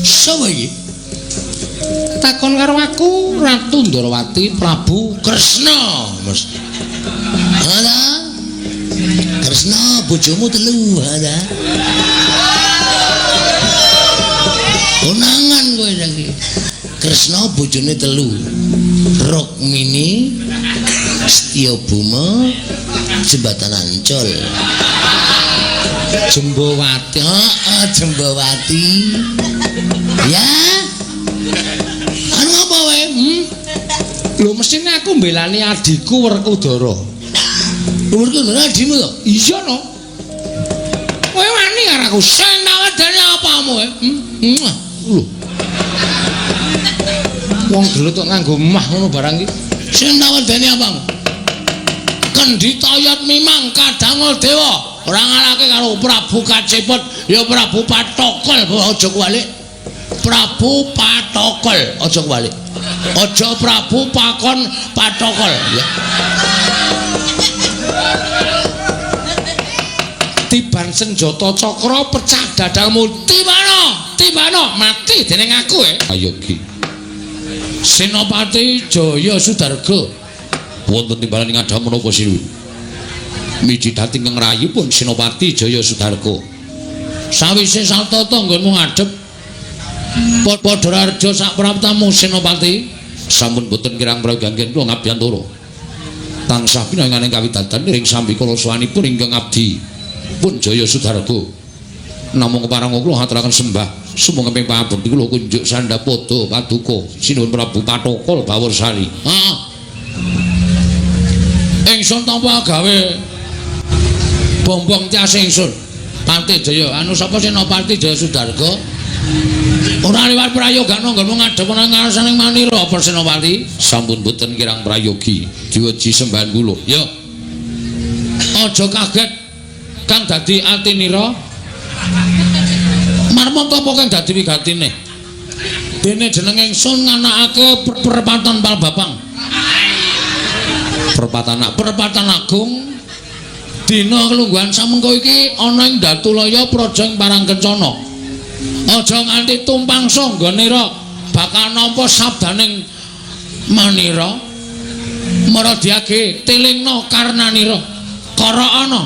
Sapa iki? Takon karo aku Ratu Ndorowati Prabu Kresna mesti. Ala. Kresna bojomu telu, ala. Konangan kowe saiki. Kresna bojone telu. Rukmini, Setyabuma, Jembatan Ancol. Jembawati, heeh, Jembawati. Ya. Anu apa wae? Lho mestine aku mbelani adhiku Werkudara. Werkudara adhimu to? Iya no. Kowe wani karo aku. Sing tak wedeni apamu kowe? Lho. Wong gelut kok nganggo mah ngono barang iki. Sing tak wedeni apamu? Kendhi toyot mimang kadangul dewa. Ora ngalahke karo Prabu Kacepet, ya Prabu Patokol, aja kuwalik. Prabu Patokol, aja kuwalik. Aja Prabu Pakon Patokol, ya. Tiban senjata cakra pecah dadamu. Tibano, tibano, mati dening aku e. Ayogi. Senopati Jaya Sudarga. Wonten timbalan ing adha menapa sinuwun? Miji dhateng ingkang rayipun Senopati Jaya Sudarga. Sawise satata nggonmu ngadhep padha raharja sak praptamu Senopati. Sampun boten kirang prayogi kula ngabiyantara. Tansah pinanganing kawidadan ring sambikala sowanipun ingkang abdi pun Jaya Sudarga. Namung kepareng kula aturaken sembah sumangga ping pangabekti kula kunjuk sandhapada paduka Sinuwun Prabu Patokol Bawarsari. Heeh. Ingsun tampa gawe bombong tias ingsun. Pati Jaya, anu sapa Senopati Jaya Sudarga? Ora liwat prayoga nggonmu ngadhep ana ngarsaning manira apa Senopati? Sampun boten kirang prayogi, diweji sembahan kula. Ya. Aja kaget kang dadi atinira. Marma apa kang dadi wigatine? Dene jeneng ingsun nganakake perepatan Palbapang. Perepatan agung. Dina kelungguhan samengko iki ana ing Datulaya Praja ing Parangkencana. Aja nganti tumpang sangganira bakal nampa sabdaning manira. Maradiage tilingna karnanira. Karaana.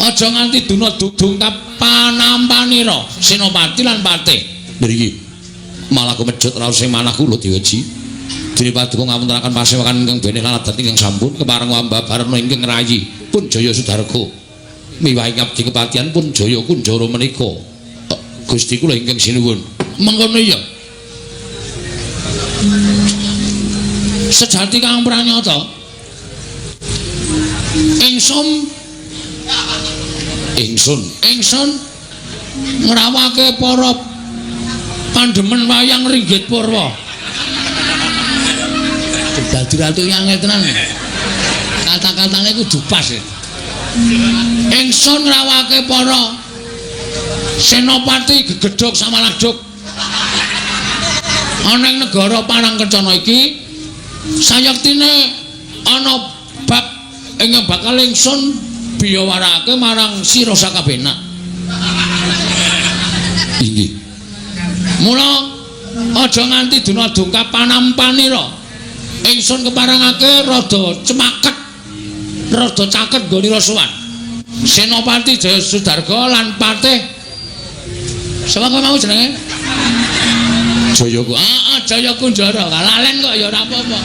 Aja nganti duna dungkap panampanira Senopati lan Patih. Mriki malah kumejut raos sing manah kula diweji. Dene paduka ngawontenaken pasewakan ingkang bene lan adat ingkang sampun kepareng wambabarna ingkang rayi pun Jaya Sudarga. Miwahi ngabdi kepatihan pun Jaya Kunjara menika. Gusti kula ingkang sinuwun. Mengkono iya. Sejati kang pranyata. Ingsun ngrawake para pandemen wayang ringgit purwa. Dadi ratu yang angel tenan. Kata-katane kudu pas. Ingsun ngrawake para senopati gegedhog samaladhog. Ana ing negara Parangkencana iki sayektine ana bab ingkang bakal ingsun biyawarake marang sira sakabenak. Inggih. Mula aja nganti dina dungkap panampanira. Ingsun keparengake rada cemaket, rada caket nggonira sowan. Senopati Jaya Sudarga lan Patih sapa kowe mau jenenge? Jaya ku. Heeh, Jaya Kunjara. Lalen kok ya ora apa-apa.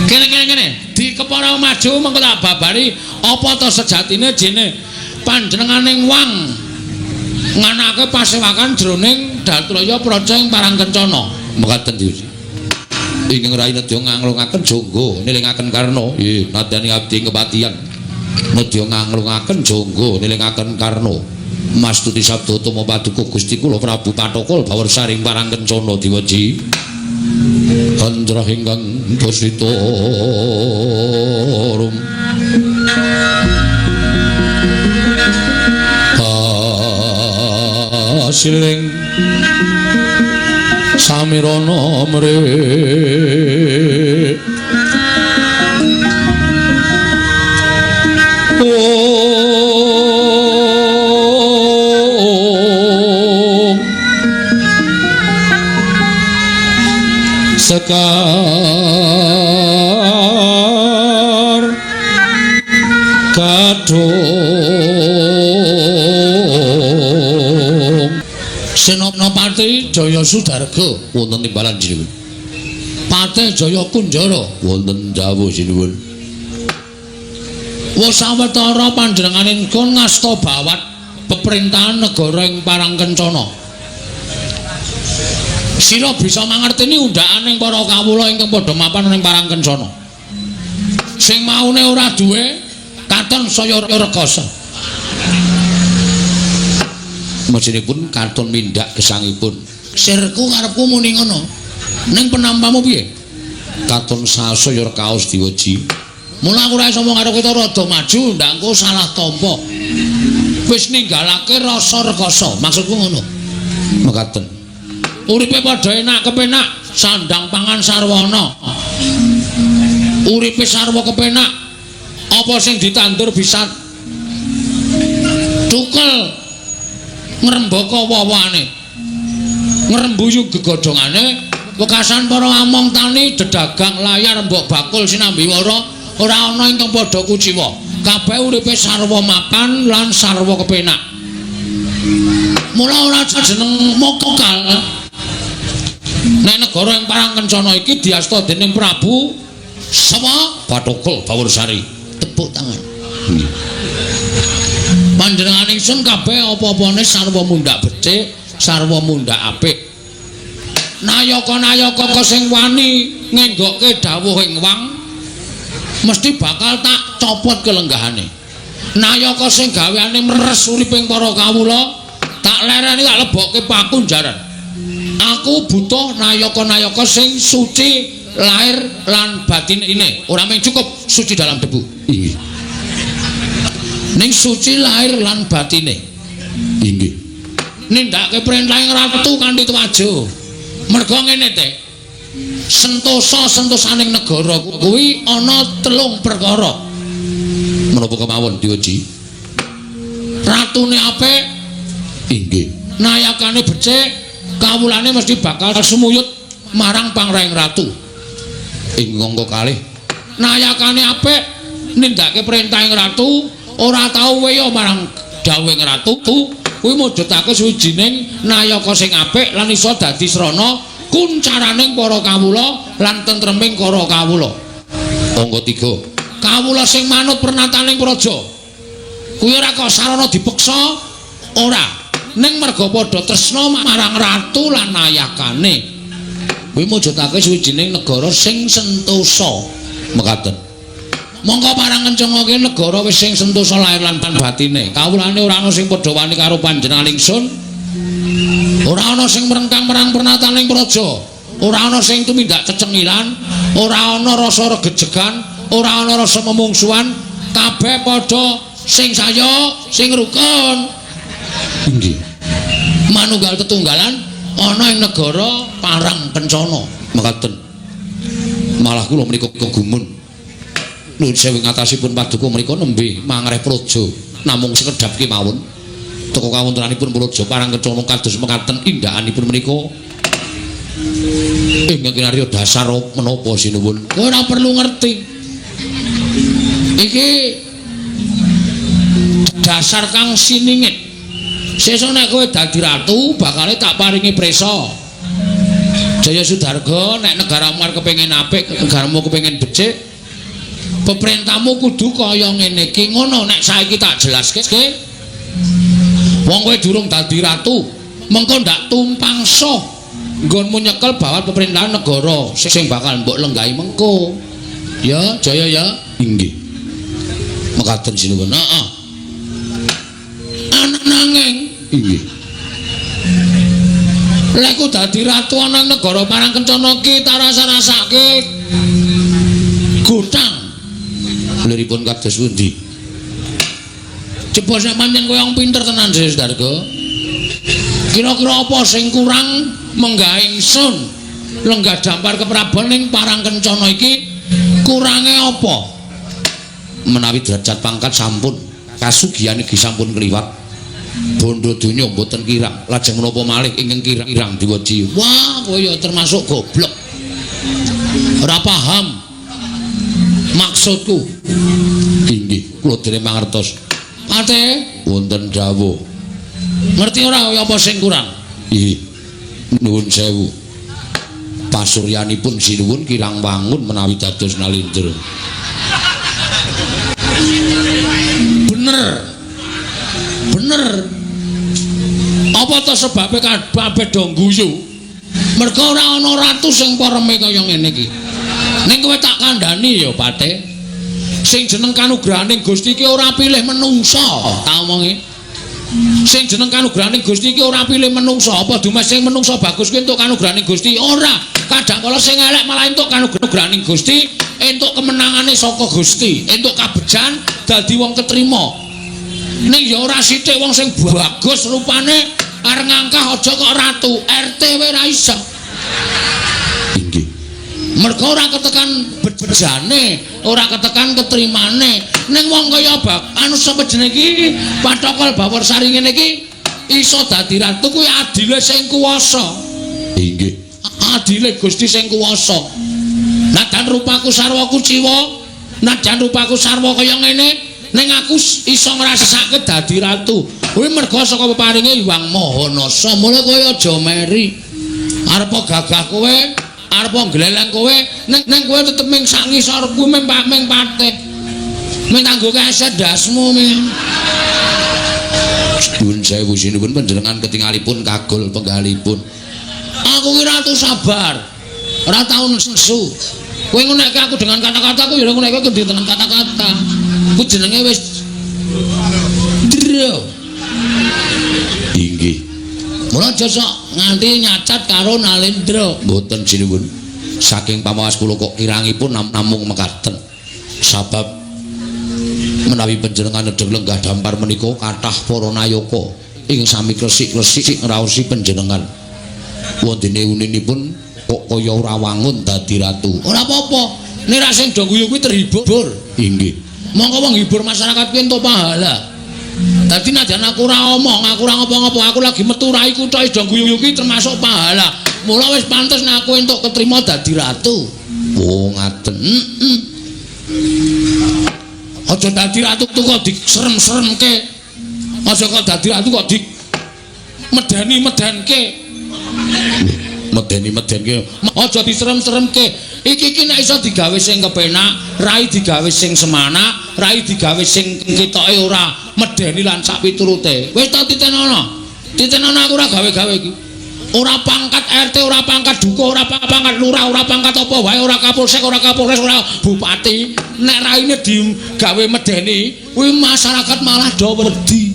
Kene kene kene, dikepara maju mengko tak babari apa to sejatine jene panjenenganing wang nganake pasewakan jroning Datulaya Praja ing Parangkencana. Mekaten Dewi. Ingkang rayi nedya nganglungaken jangga nilingaken karna. Nggih, nadyan abdi kepatihan. Nedya nganglungaken jangga nilingaken karna. Mastuti sabda utama paduka Gusti kula Prabu Patokol Bawarsari Parangkencana diweji. Andrah ingkang basita rum. Asiling samirana mre oh. Sekar Kadung Senopati Jaya Sudarga wonten timbalan sinuwun. Patih Jaya Kunjara wonten dawuh sinuwun. Wis sawetara panjenenganipun ngasta bawat peperintahan negara ing Parangkencana. Sira bisa mangerteni undhakaning para kawula ingkang padha mapan ing Parangkencana. Sing maune ora duwe katon saya rekasa. Mesinipun katon mindak gesangipun. Sirku karepku muni ngono. Ning penampamu piye? Katon sasaya rekaos diweji. Mula aku ora iso omong karo kita rada maju, ndak engko salah tampa. Wis ninggalake rasa rekasa, maksudku ngono. Mekaten. Uripe padha enak kepenak, sandang pangan sarwana. Uripe sarwa kepenak. Apa sing ditandur bisa tukel ngrembaka wawane. Ngrembuyu gegodhongane, wekasan para among tani dedagang layar mbok bakul sinambi wara ora ana ingkang padha kuciwa. Kabeh uripe sarwa mapan lan sarwa kepenak. Mula ora jeneng mokal. Nek negara ing Parangkencana iki diasta dening Prabu Sawa Bathokol Bawursari. Tepuk tangan. Panjenengan ingsun kabeh apa-apane sarwa mundhak becik, sarwa mundhak apik. Nayaka-nayaka sing wani ngenggokke dawuh ing wang mesti bakal tak copot kelenggahane. Nayaka sing gaweane meres uriping para kawula tak lereni tak lebokke pakunjaran. Aku butuh nayaka-nayaka sing suci lahir lan batin ini. Ora mung cukup suci dalam debu. Inggih. Ning suci lahir lan batine. Inggih. Nindakake perintahing ratu kanthi tuwajo. Merga ngene te. Sentosa-sentosaning negara kuwi ana telung perkara. Menapa kemawon diuji? Ratune apik, inggih. Nayakane becik, kawulane mesti bakal sumuyut marang pangrahing ratu. Ing angka kalih, nayakane apik, nindakake perintahing ratu, ora tau weya marang dawuhing ratu, kuwi mujudake suwijining nayaka sing apik lan iso dadi srana kuncaraning para kawula lan tentreming para kawula. Angka 3. Kawula sing manut pernataning praja. Kuwi ora kok sarana dipeksa, ora. Ning merga padha tresna marang ratu lan nayakane. Kuwi mujudake suwijining negara sing sentosa. Mekaten. Mongko Parangkencana ki negara wis sing sentosa lahir lan batine. Kawulane ora ana sing padha wani karo panjenengan ingsun. Ora ana sing mrengkang marang pernataning praja. Ora ana sing tumindak cecengilan, ora ana rasa regejegan, ora ana rasa memungsuhan, kabeh padha sing saya, sing rukun. Inggih. Manunggal tetunggalan ana ing negara Parangkencana. Mekaten. Malah kula menika gumun. Nuwun sewu ing atasipun paduka menika nembe mangreh praja namung sekedhap kemawon. Teka kawontenanipun praja Parangkencana kados mekaten indahanipun menika. Ingkang kinarya dasar menapa sinuwun? Kowe ora perlu ngerti. Iki dasar kang siningit. Sesuk nek kowe dadi ratu bakale tak paringi prisa. Jaya Sudarga nek negaramu arep kepengin apik, negaramu kepengin becik, peperintahmu kudu kaya ngene iki. Ngono nek saiki tak jelaske. Wong kowe durung dadi ratu, mengko ndak tumpang soh nggonmu nyekel bawat pemerintahan negara sing bakal mbok lenggahi mengko. Ya, Jaya ya. Inggih. Mekaten sinuwun. Heeh. Ananging inggih. Lek ku dadi ratu ana ing negara Parangkencana ki tak rasa-rasake gotang. Liripun kados pundi? Coba sak pancen kowe wong pinter tenan Jaya Sudarga. Kira-kira apa sing kurang menggah ingsun lenggah dampar keprabon ning Parangkencana iki kurange apa? Menawi derajat pangkat sampun, kasugihan iki sampun kliwat. Bondo donya mboten kirang, lajeng menapa malih ingkang kirang diweji. Wah, kowe ya termasuk goblok. Ora paham maksudku. Inggih, kula dene mangertos. Ate wonten dawuh. Ngerti ora apa sing kurang? Nggih. Nuwun sewu. Pasuryanipun sinuwun kirang wangun menawi dados Nalendra. Bener. Bener. Apa to sebabe kabeh do guyu? Mergo ora ana ratu sing pareme kaya ngene iki. Ning kowe tak kandhani ya, Pate. Sing jeneng kanugrahaning Gusti iki ora pilih menungsa, tak omongi. Sing jeneng kanugrahaning Gusti iki ora pilih menungsa. Apa dumeh sing menungsa bagus kuwi entuk kanugrahaning Gusti? Ora. Kadang kala sing elek malah entuk kanugrahaning Gusti, entuk kemenangane saka Gusti, entuk kabejan dadi wong ketrima. Ning ya ora sithik wong sing bagus rupane arep ngangkah aja kok ratu, RT wae ora iso. Inggih. Mergo ora ketekan bejane, ora ketekan ketrimane. Ning wong kaya anu sapa jenenge iki Pathokol Baworsari ngene iki iso dadi ratu kuwi adile sing kuwasa. Inggih. Adile Gusti sing kuwasa. Najan rupaku sarwa kuciwa, najan rupaku sarwa kaya ngene, ning aku iso ngrasake dadi ratu. Kuwi mergo saka peparinge Hyang Maha Nasa. Mula kowe aja meri. Arep gagah kowe, arep gleleng kowe, ning kowe tetep ming sak ngisor kuwi ming patih. Ming kanggo keset ndasmu ming. Nuwun sewu sinuwun panjenengan ketingalipun kagol penggalipun. Aku ki ratu sabar. Ora tau nesu. Kowe ngunekke aku dengan kata-kata, aku ya ngunekke kowe dengan kata-kata. Ku jenenge wis dro. Inggih. Mula aja sok nganti nyacat karo Nalendra. Mboten sinuwun. Saking pamawas kula kok kirangipun namung mekaten. Sabab menawi panjenengan nedheng lenggah dampar menika kathah para nayaka ing sami kresik-kresik ngraosi panjenengan. Wondene uninipun kok kaya ora wangun dadi ratu. Ora apa-apa. Nek ra sing do guyu kuwi terhibur. Inggih. Mongko wong hibur masyarakat kuwi entuk pahala. Dadi najan aku ora omong, aku ora ngopo-ngopo, aku lagi metu raiku tok do guyu kuwi termasuk pahala. Mula wis pantes nek aku entuk ketrima dadi ratu. Oh, ngaten. Heeh. Aja dadi ratu kok diserem-seremke. Aja kok dadi ratu kok di medeni-medenke. Medeni-medenke. Aja diserem-seremke. Iki iki nek iso digawe sing kepenak, rai digawe sing semanak, rai digawe sing ketoke ora medeni lan sak piturute. Wis ta titenono. Titenono aku ora gawe-gawe iki. Ora pangkat RT, ora pangkat dukuh, ora pangkat lurah, ora pangkat apa wae, ora kapolsek, ora kapolres, ora bupati. Nek raine digawe medeni, kuwi masyarakat malah do wedi.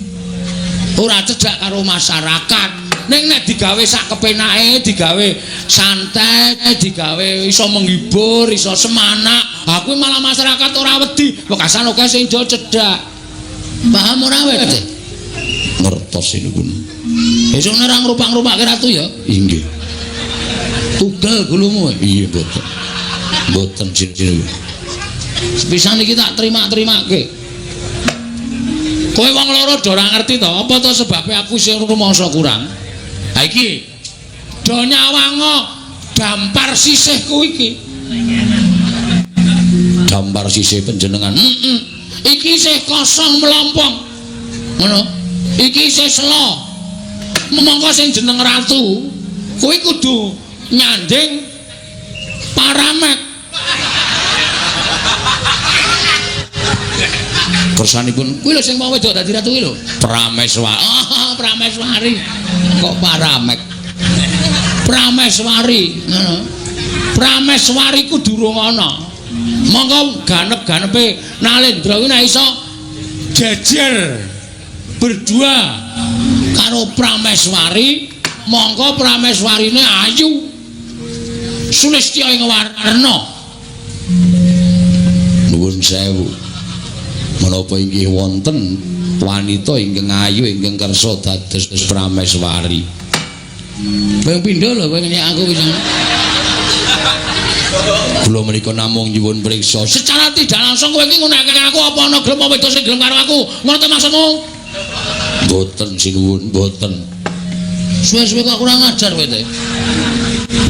Ora cedhak karo masyarakat. Ning nek digawe sak kepenake, digawe santai, digawe iso menghibur, iso semanak, ha kuwi malah masyarakat ora wedi. Wekasan akeh sing do cedhak. Paham ora weh? Ngertos sinuwun. Esuk nek ora ngrupak-ngrupake ratu ya? Inggih. Tugel gulumu. Iya mboten. Mboten sinuwun. Sepisan iki tak terima-terimake. Kowe wong loro do ora ngerti to, apa to sebabe aku sing rumangsa kurang? Ha iki do nyawango dampar sisihku iki. Dampar sisih panjenengan. Heeh. Iki isih kosong melompong. Ngono. Iki isih selo. Mongko sing jeneng ratu kuwi kudu nyanding paramek. Kersanipun kuwi lho sing wong wedok dadi ratu kuwi lho. Prameswari. Oh, Prameswari. Kok paramek? Prameswari, ngono. Prameswari ku durung ana. Mongko ganep-ganepe Nalendra kuwi nek iso jejer berdua karo Prameswari, mongko Prameswarine ayu. Sulistya ing warna. Nuwun sewu. Menapa inggih wonten wanita ingkang ayu ingkang kersa dados Prameswari? Ping pindho lho kowe ngenyek aku wis. Kula menika namung nyuwun priksa. Secara tidak langsung kowe iki ngunake aku apa ana gelem apa wedok sing gelem karo aku? Ngono ta maksudmu? Mboten sinuwun, mboten. Suwe-suwe kok kurang ajar kowe te.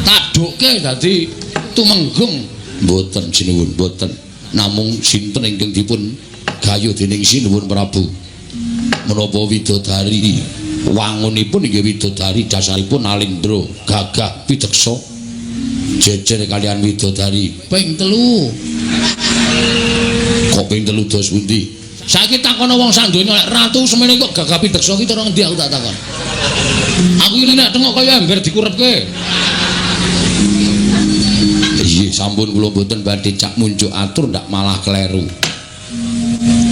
Tak dukke dadi tumenggung. Mboten sinuwun, mboten. Namung sinten ingkang dipun gayuh dening Sinuwun Prabu? Menapa widodari wangunipun inggih widodari dasaripun Alindra gagah pideksa jejer kalian widodari ping 3. Kok ping 3 dos pundi? Saiki takono wong sak donya nek ratu semene kok gagah pideksa ki cara ngendi aku tak takon. Aku iki nek tengok kaya ember dikurepke. Iya, sampun kula mboten badhe cak munjuk atur ndak malah kleru.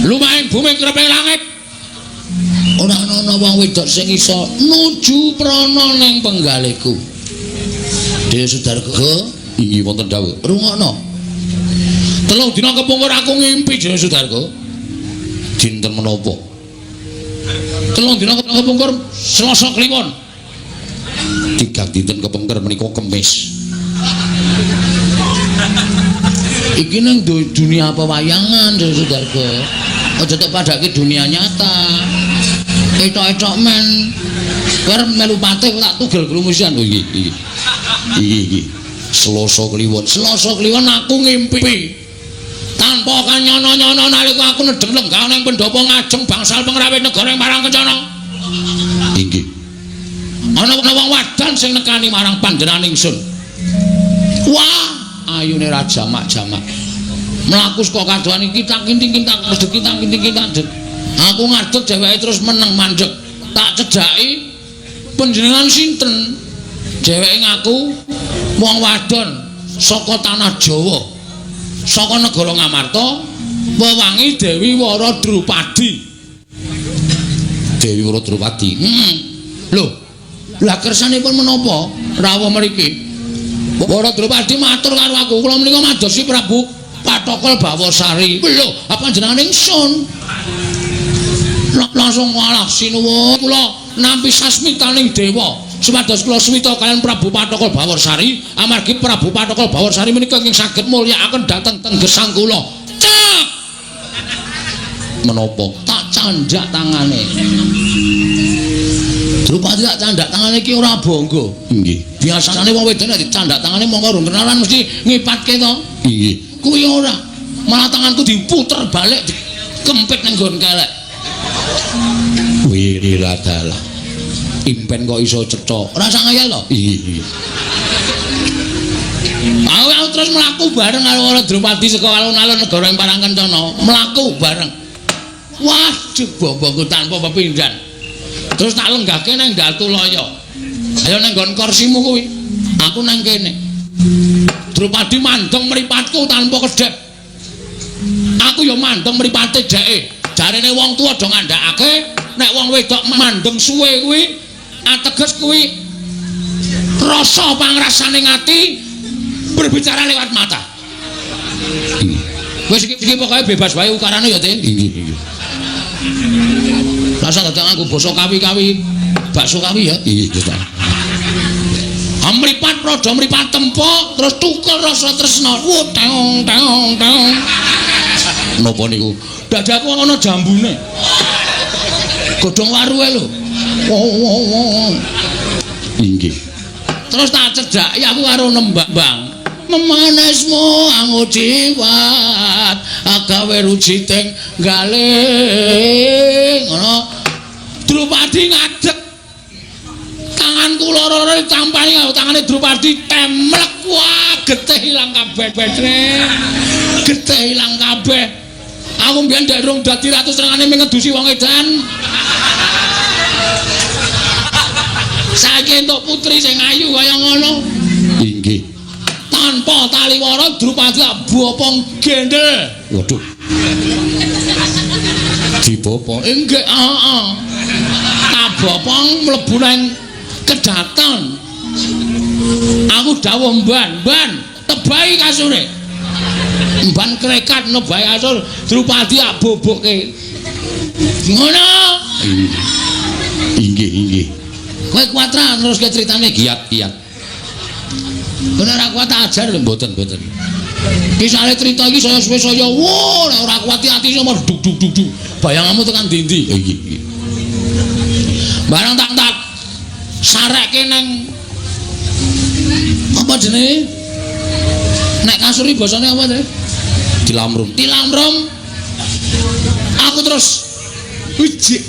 Lumahing bumi krepe langit. Ora ana wong wedok sing iso nuju prana ning penggalihku. Dewa Sudarga inggih wonten dawuh. Rungokno. 3 dina kepungkur aku ngimpi Dewa Sudarga. Dinten menapa? 3 dina kepungkur Selasa Kliwon. 3 dinten kepungkur menika Kemis. Iki nang dunia pewayangan Dewa Sudarga. Aja tok padake dunia nyata. Etok-etok men. Kowe arep melu patih tak tugel krumusian. Oh iki iki. Iki iki. Selasa Kliwon. Selasa Kliwon aku ngimpi. Tanpa kanyono-nyono nalika aku nedheng lenggah ning pendopo ngajeng bangsal pengrawit negara ing Parangkencana. Inggih. Ana wong wadon sing nekani marang panjenengan ingsun. Wah, ayune ra jamak-jamak. Mlaku saka kadohan iki tak kinting-kinting tak kinting-kinting. Aku ngadeg dheweke terus meneng mandeg. Tak cedhaki panjenengan sinten? Dheweke ngaku wong wadon saka tanah Jawa. Saka negara Ngamarta, wewangi Dewi Wara Drupadi. Dewi Wara Drupadi. Heeh. Lho, lah kersanipun menapa rawuh mriki? Wara Drupadi matur karo aku, kula menika madosi Prabu Pathokol Bawasari. Lho, apa jenengan ingsun? Langsung walah sinuwun kula nampi sasmitaning dewa supados kula suwita kaliyan Prabu Pathokol Bawasari amargi Prabu Pathokol Bawasari menika ingkang saged mulyakaken dhateng gesang kula. Cek! Menapa? Tak candhak tangane. Drupadi tak candhak tangane iki ora bangga. Nggih. Biasane wong wedok nek dicandhak tangane mongko rung kenalan mesti ngipatke to. Nggih. Kuwi ora. Malah tanganku diputer balik dikempit ning nggon kelek. Wiradalah. Impen kok iso cetha. Ora sak ngayal to? Iya. Aku terus mlaku bareng karo Wara Drupadi saka alun-alun negara ing Parangkencana. Mlaku bareng. Waduh, bombongku tanpa pepindhan. Terus tak lenggahke nang Datulaya. Ayo nang nggon kursimu kuwi. Aku nang kene. Drupadi mandeng mripatku tanpa kedhep. Aku ya mandeng mripate dheke. Jarene wong tuwa do ngandhakake nek wong wedok mandeng suwe kuwi ateges kuwi rasa pangrasane ati berbicara lewat mata. Wis iki pokoke bebas wae ukarane ya, Tin. Inggih, inggih. Rasa dadak nganggo basa kawi-kawi, bakso kawi ya. Inggih, Gusti. Mripat padha mripat tempo terus tukul rasa tresna. Wuh, teong teong teong. Napa niku? Dadaku ana jambune. Godhong waruhe lho. Wow, wow, wow. Inggih. Terus tak cedhaki aku karo nembang. Memanesmu angujiwat agawe rujiting galing ngono. Drupadi ngadeg. Tanganku loro-loro ditampani karo tangane Drupadi temlek. Wah, getih ilang kabeh, Betre. Getih ilang kabeh. Aku mbiyen ndek rung dadi ratu senengane mung ngedusi wong edan. Saiki entuk putri sing ayu kaya ngono. Inggih. Tanpa taliwara Drupadi bopong gendel. Waduh. Dibopong. Inggih, heeh. Tak bopong mlebu nang kedaton. Aku dawuh mban, mban, tebahi kasure. Mban krekat nebahi kasur, Drupadi tak bobokke. Ngono. Inggih, inggih. Kowe kuat ra neruske critane giat-giat. Kowe ora kuat tak ajar lho, mboten, mboten. Kisahane crita iki saya suwe saya wah nek ora kuat ati sama duk duk duk duk. Bayanganmu tekan ndi-ndi. Inggih, inggih. Barang tak tak sarekke nang apa jenenge? Nek kasuri basane apa to? Tilamrum. Tilamrum. Aku terus ujik.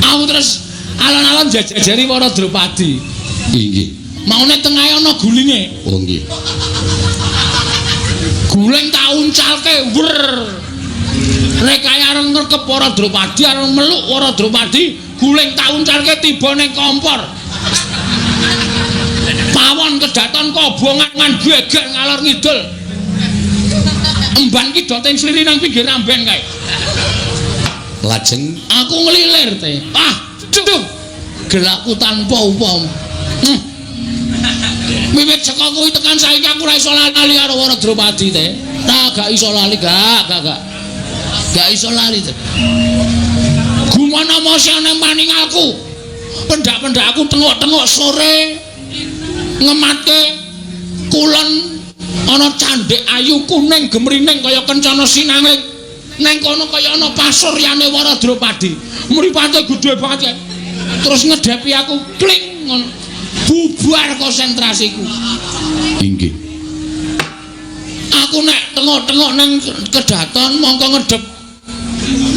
Aku terus alon-alon jajari para Drupadi. Inggih. Maune tengahe ana gulinge. Oh nggih. Guling tak uncalke, wer. Nek kaya arep ngrekep para Drupadi, arep meluk para Drupadi, guling tak uncalke tiba ning kompor. Pawon kedaton kobongan geger ngalor ngidul. Emban ki doten sliri nang pinggir amben kae. Lajeng aku ngelilir te. Ah, duh. Gelakku tanpa upama. Wiwit saka kuwi tekan saiki aku ora iso lali karo para Drupadi te. Tak gak iso lali, gak. Gak iso lali te. Gumana mosya nang paningalku. Pendak-pendak aku tengok-tengok sore ngematke kulon ana candhek ayu kuning gemrining kaya kencana sinangling. Neng kono kaya ana pasuryane para Drupadi. Mripate gedhe banget. Terus ngedhepi aku kling ngono. Bubar konsentrasiku. Inggih. Aku nek tengok-tengok neng kedaton mongko ngedhep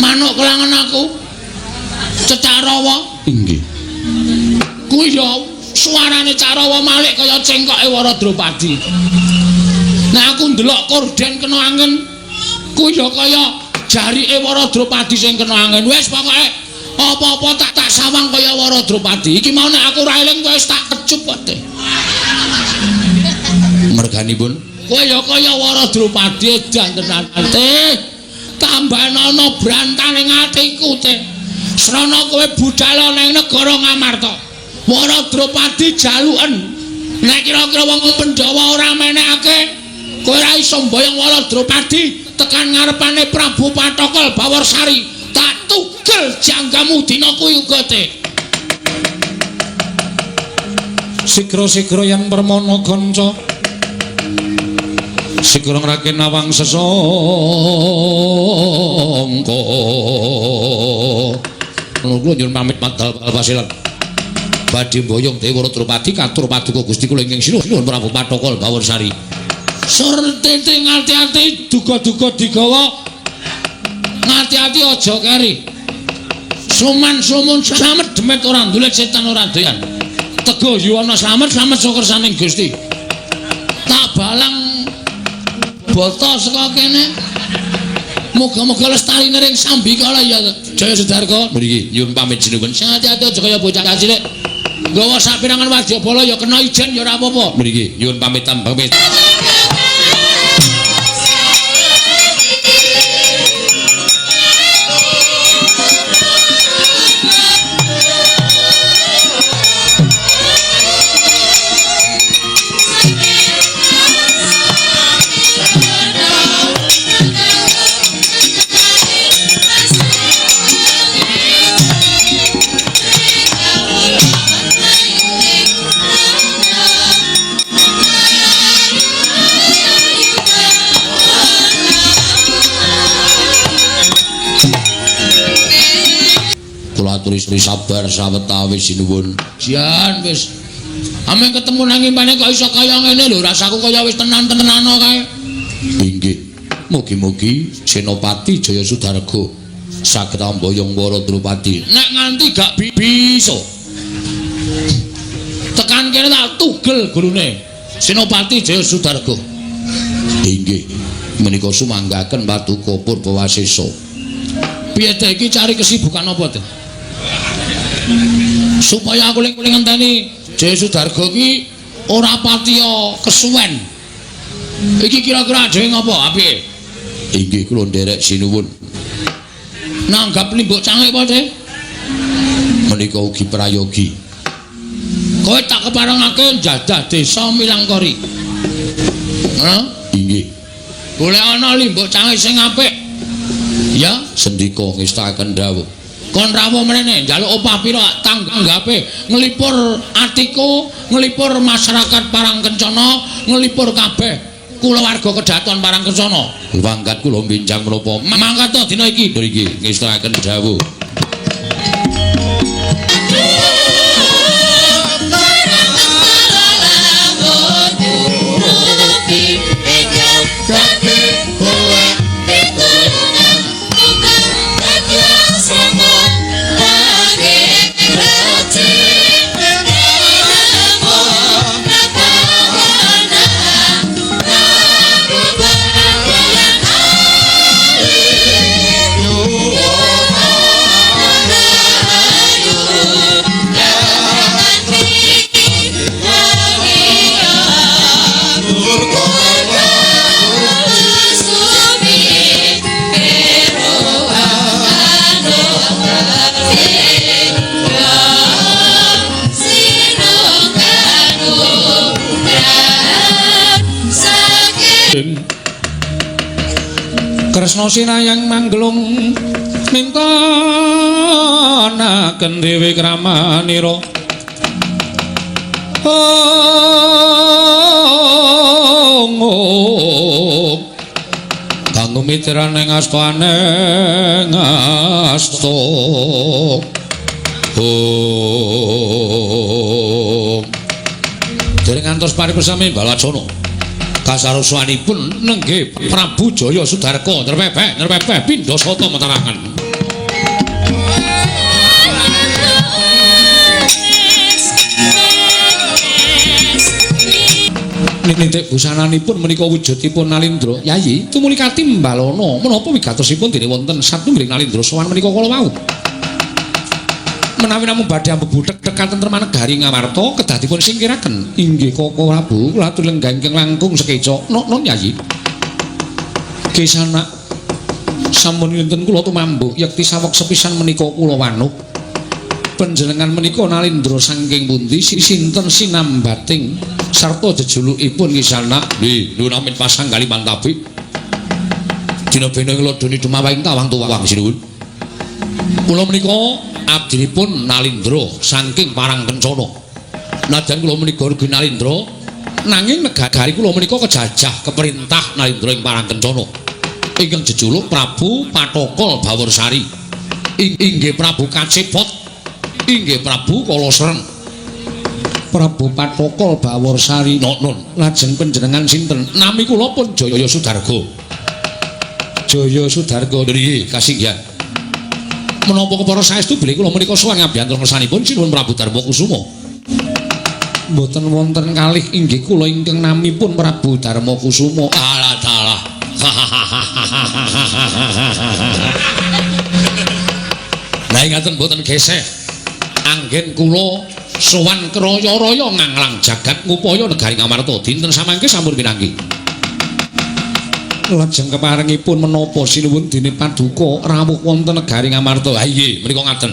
manuk kelangan aku. Cecak rawa. Inggih. Kuwi ya suarane Carawa malik kaya cengkoke para Drupadi. Nek aku ndelok korden kena angin, kuwi ya kaya jarike para Drupadi sing kena angin. Wis pokoke apa-apa tak sawang kaya para Drupadi. Iki mau nek aku ora eling wis tak kecup kok. Merganipun kowe ya kaya para Drupadi edan tenan. Tambahan ana brantane atiku te. Srana kowe budal nang negara Ngamarta. Para Drupadi jaluken. Nek kira-kira wong Pandhawa ora menehake, kowe ora iso mboyong para Drupadi tekan ngarepane Prabu Pathokol Bawarsari. Tak tugel janggamu dina kuwi uga te. Sigra-sigra yen permana kanca. Sigra ngrake nawang sesangka. Kula nyuwun pamit madal pasilan. Badhe mboyong Dewa Drupadi katur paduka Gusti kula ingkang sinuwun Prabu Pathokol Bawarsari. Surtete ngati-ati duga-duga digawa. Ngati-ati aja keri. Suman sumun slamet demet ora ndulet setan ora doyan. Teguh yuwana slamet slamet sakersaning Gusti. Tak balang bata saka kene. Muga-muga lestari ring sambikala ya Jaya Sudarga. Mriki nyuwun pamit sinuwun. Sing ati-ati aja kaya bocah cilik. Nggawa sapirangan wadyabala ya kena ijen ya ora apa-apa. Mriki nyuwun pamit pamit. Aturi sabar sawetawis sinuwun. Jan wis. Ame ketemu nang impane kok iso kaya ngene lho, rasaku kaya wis tenan-tenanano kae. Inggih. Mugi-mugi Senopati Jaya Sudarga saged amboyong para Drupadi. Nek nganti gak bisa. Tekan kene tak tugel gurune. Senopati Jaya Sudarga. Inggih. Menika sumanggaken paduka Purba Wasesa. Piye ta iki cari kesibukan apa ta? Supaya aku ling ngenteni Jaya Sudarga iki ora patiya kesuwen. Iki kira-kira dhewe ngopo apike? Inggih kula nderek sinuwun. Nanggap limbuk cangik apa, Teh? Menika ugi prayogi. Kowe tak keparengake njadah desa Milangkori. Hah? Inggih. Golek ana limbuk cangik sing apik. Ya, sendika ngestakaken dawuh. Kon rawuh mrene njaluk opah pira tanggape nglipur atiku, nglipur masyarakat Parangkencana, nglipur kabeh kulawarga kedaton Parangkencana. Mangkat kula benjang menapa? Mangkat to dina iki. Mriki ngestakaken dawuh. Kresna sinayang manggelung mintonaken dewi kramanira. Ong kanggo mitran ing astane asta. Om dereng ngantos paripesami Balacana. Kasarusanipun nenggih Prabu Jaya Sudarka nrepepeh nrepepeh pindha sata metaraken. Nitik busananipun menika wujudipun Nalindra. Yayi tumuli katimbalana menapa wigatosipun dene wonten satunggiling Nalindra sowan menika kala wau. Menawi namung badhe ambebuthek katentreman negari Ngamarta kedah dipun singkiraken. Inggih Koko Prabu, kula atur lenggah ingkang langkung sekeca. Nok Yayi. Kisanak sampun linten kula tumambuh yekti saweg sepisan menika kula wanuh. Panjenengan menika Nalindra saking pundi sinten sinambating sarta jejulukipun Kisanak? Nggih, nuwun amin pasang Kalimantabi. Dina bena ing lodoni dumawahing tawang tuwang sinuwun. Kula menika abdinipun Nalindra saking Parang Kencana. Najan kula menika ugi Nalindra, nanging negari kula menika kejajah keperintah Nalindra ing Parang Kencana. Ingkang jejuluk Prabu Pathokol Baworsari. Inggih Prabu Kacepot, inggih Prabu Kalasreng. Prabu Pathokol Baworsari. Nun, lajeng panjenengan sinten? Nami kula pun Jaya Sudarga. Jaya Sudarga nggih kasinggihan. Menapa kepara saestu bilih kula menika sowan ngabiyantara ngersanipun Sinuwun Prabu Darma Kusuma. Mboten wonten kalih inggih kula ingkang namipun Prabu Darma Kusuma. Alah dalah. Lah ngaten mboten geseh. Anggen kula sowan kraya-raya nganglang jagat ngupaya negari Ngamarta dinten samangke sampun pinanggih. Lajeng keparengipun menapa sinuwun dene paduka rawuh wonten negari Ngamarta? Ha inggih menika ngaten.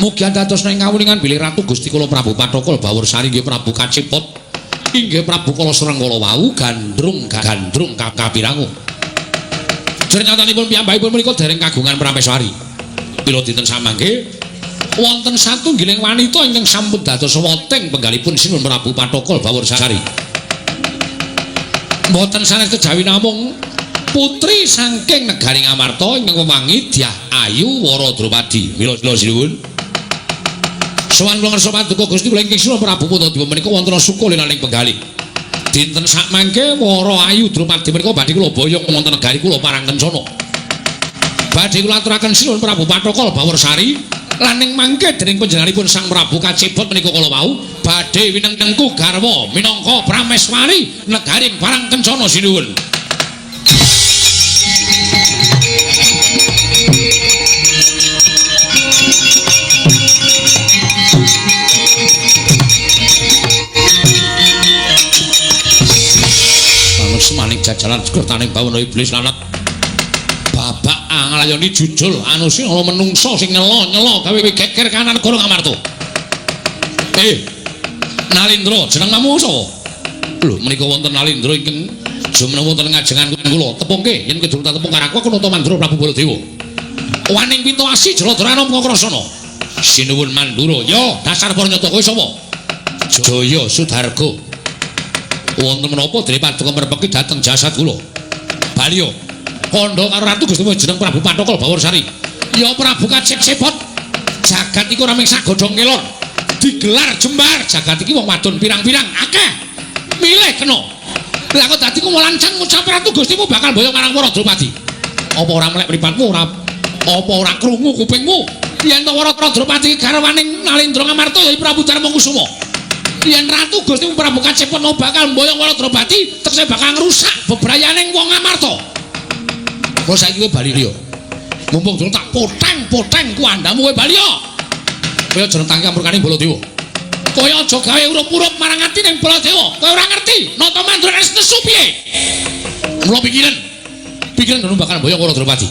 Mugi dados ing kawuningan bilih Ratu Gusti kula Prabu Pathokol Baworsari inggih Prabu Kacepot inggih Prabu Kalasreng kala wau gandrung gandrung kapirangu. Jernyatanipun piyambakipun menika dereng kagungan prameswari. Pila dinten samangke wonten satunggiling wanita ingkang sampun dados weting penggalipun Sinuwun Prabu Pathokol Baworsari. Mboten sanes kejawi namung putri saking negari Ngamarta ingkang wewangi Dyah Ayu Wara Drupadi. Mila sinuwun. Sowan kula ngersa paduka Gusti kula ingkang Sinuwun Prabu Puntadewa menika wonten suka linaning penggalih. Dinten sakmangke Wara Ayu Drupadi menika badhe kula boyong wonten negari kula Parang Kencana. Badhe kula aturaken Sinuwun Prabu Pathokol Baworsari lan ing mangke dening panjenenganipun Sang Prabu Kacepot menika kala wau badhe winengku garwa minangka prameswari negari Parang Kencana sinuwun. Manut semaning jajalan sekertaning bawana iblis lanat babak anglayoni jujul anusi ana menungsa sing nyela-nyela gawe geger kanan negara Ngamarta. Nalindra jeneng namu sapa? Lho menika wonten Nalindra ingkang jumeneng wonten ngajengan kula. Tepungke yen kedurung tepung karo aku aku nata Mandura Prabu Baladewa. Waning pintu asi Jaladra Anom Kakrasana. Sinuwun Mandura. Yo dasar para nyata kowe sapa? Jaya Sudarga. Wonten menapa dene paduka merpeki dhateng jasad kula? Baliyo kandha karo Ratu Gusti jeneng Prabu Pathokol Baworsari. Ya Prabu Kacepot. Jagat iku ora mung sagodhong kelor. Digelar jembar jagat iki wong wadon pirang-pirang akeh. Milih kena. Lah kok dadi kumulancang ngucap Ratu Gustimu bakal boyong marang Wara Drupadi. Apa ora melek mripatmu ora apa ora krungu kupingmu? Yen to Wara Drupadi garwaning Nalindra Ngamarta ya Prabu Darma Kusuma. Yen Ratu Gustimu Prabu Kacepot mau bakal mboyong Wara Drupadi, tekse bakal ngrusak bebrayaning wong Ngamarta. Kok saiki kowe bali liya. Mumpung durung tak poteng-poteng kuandamu kowe bali ya. Kowe aja nentang kamurkaning Baladewa. Kowe aja gawe urup-urup marang ati ning Baladewa. Kowe ora ngerti nata Mandura wis nesu piye. Mula pikiran. Pikiran ngono bakal mboyong Wara Drupadi.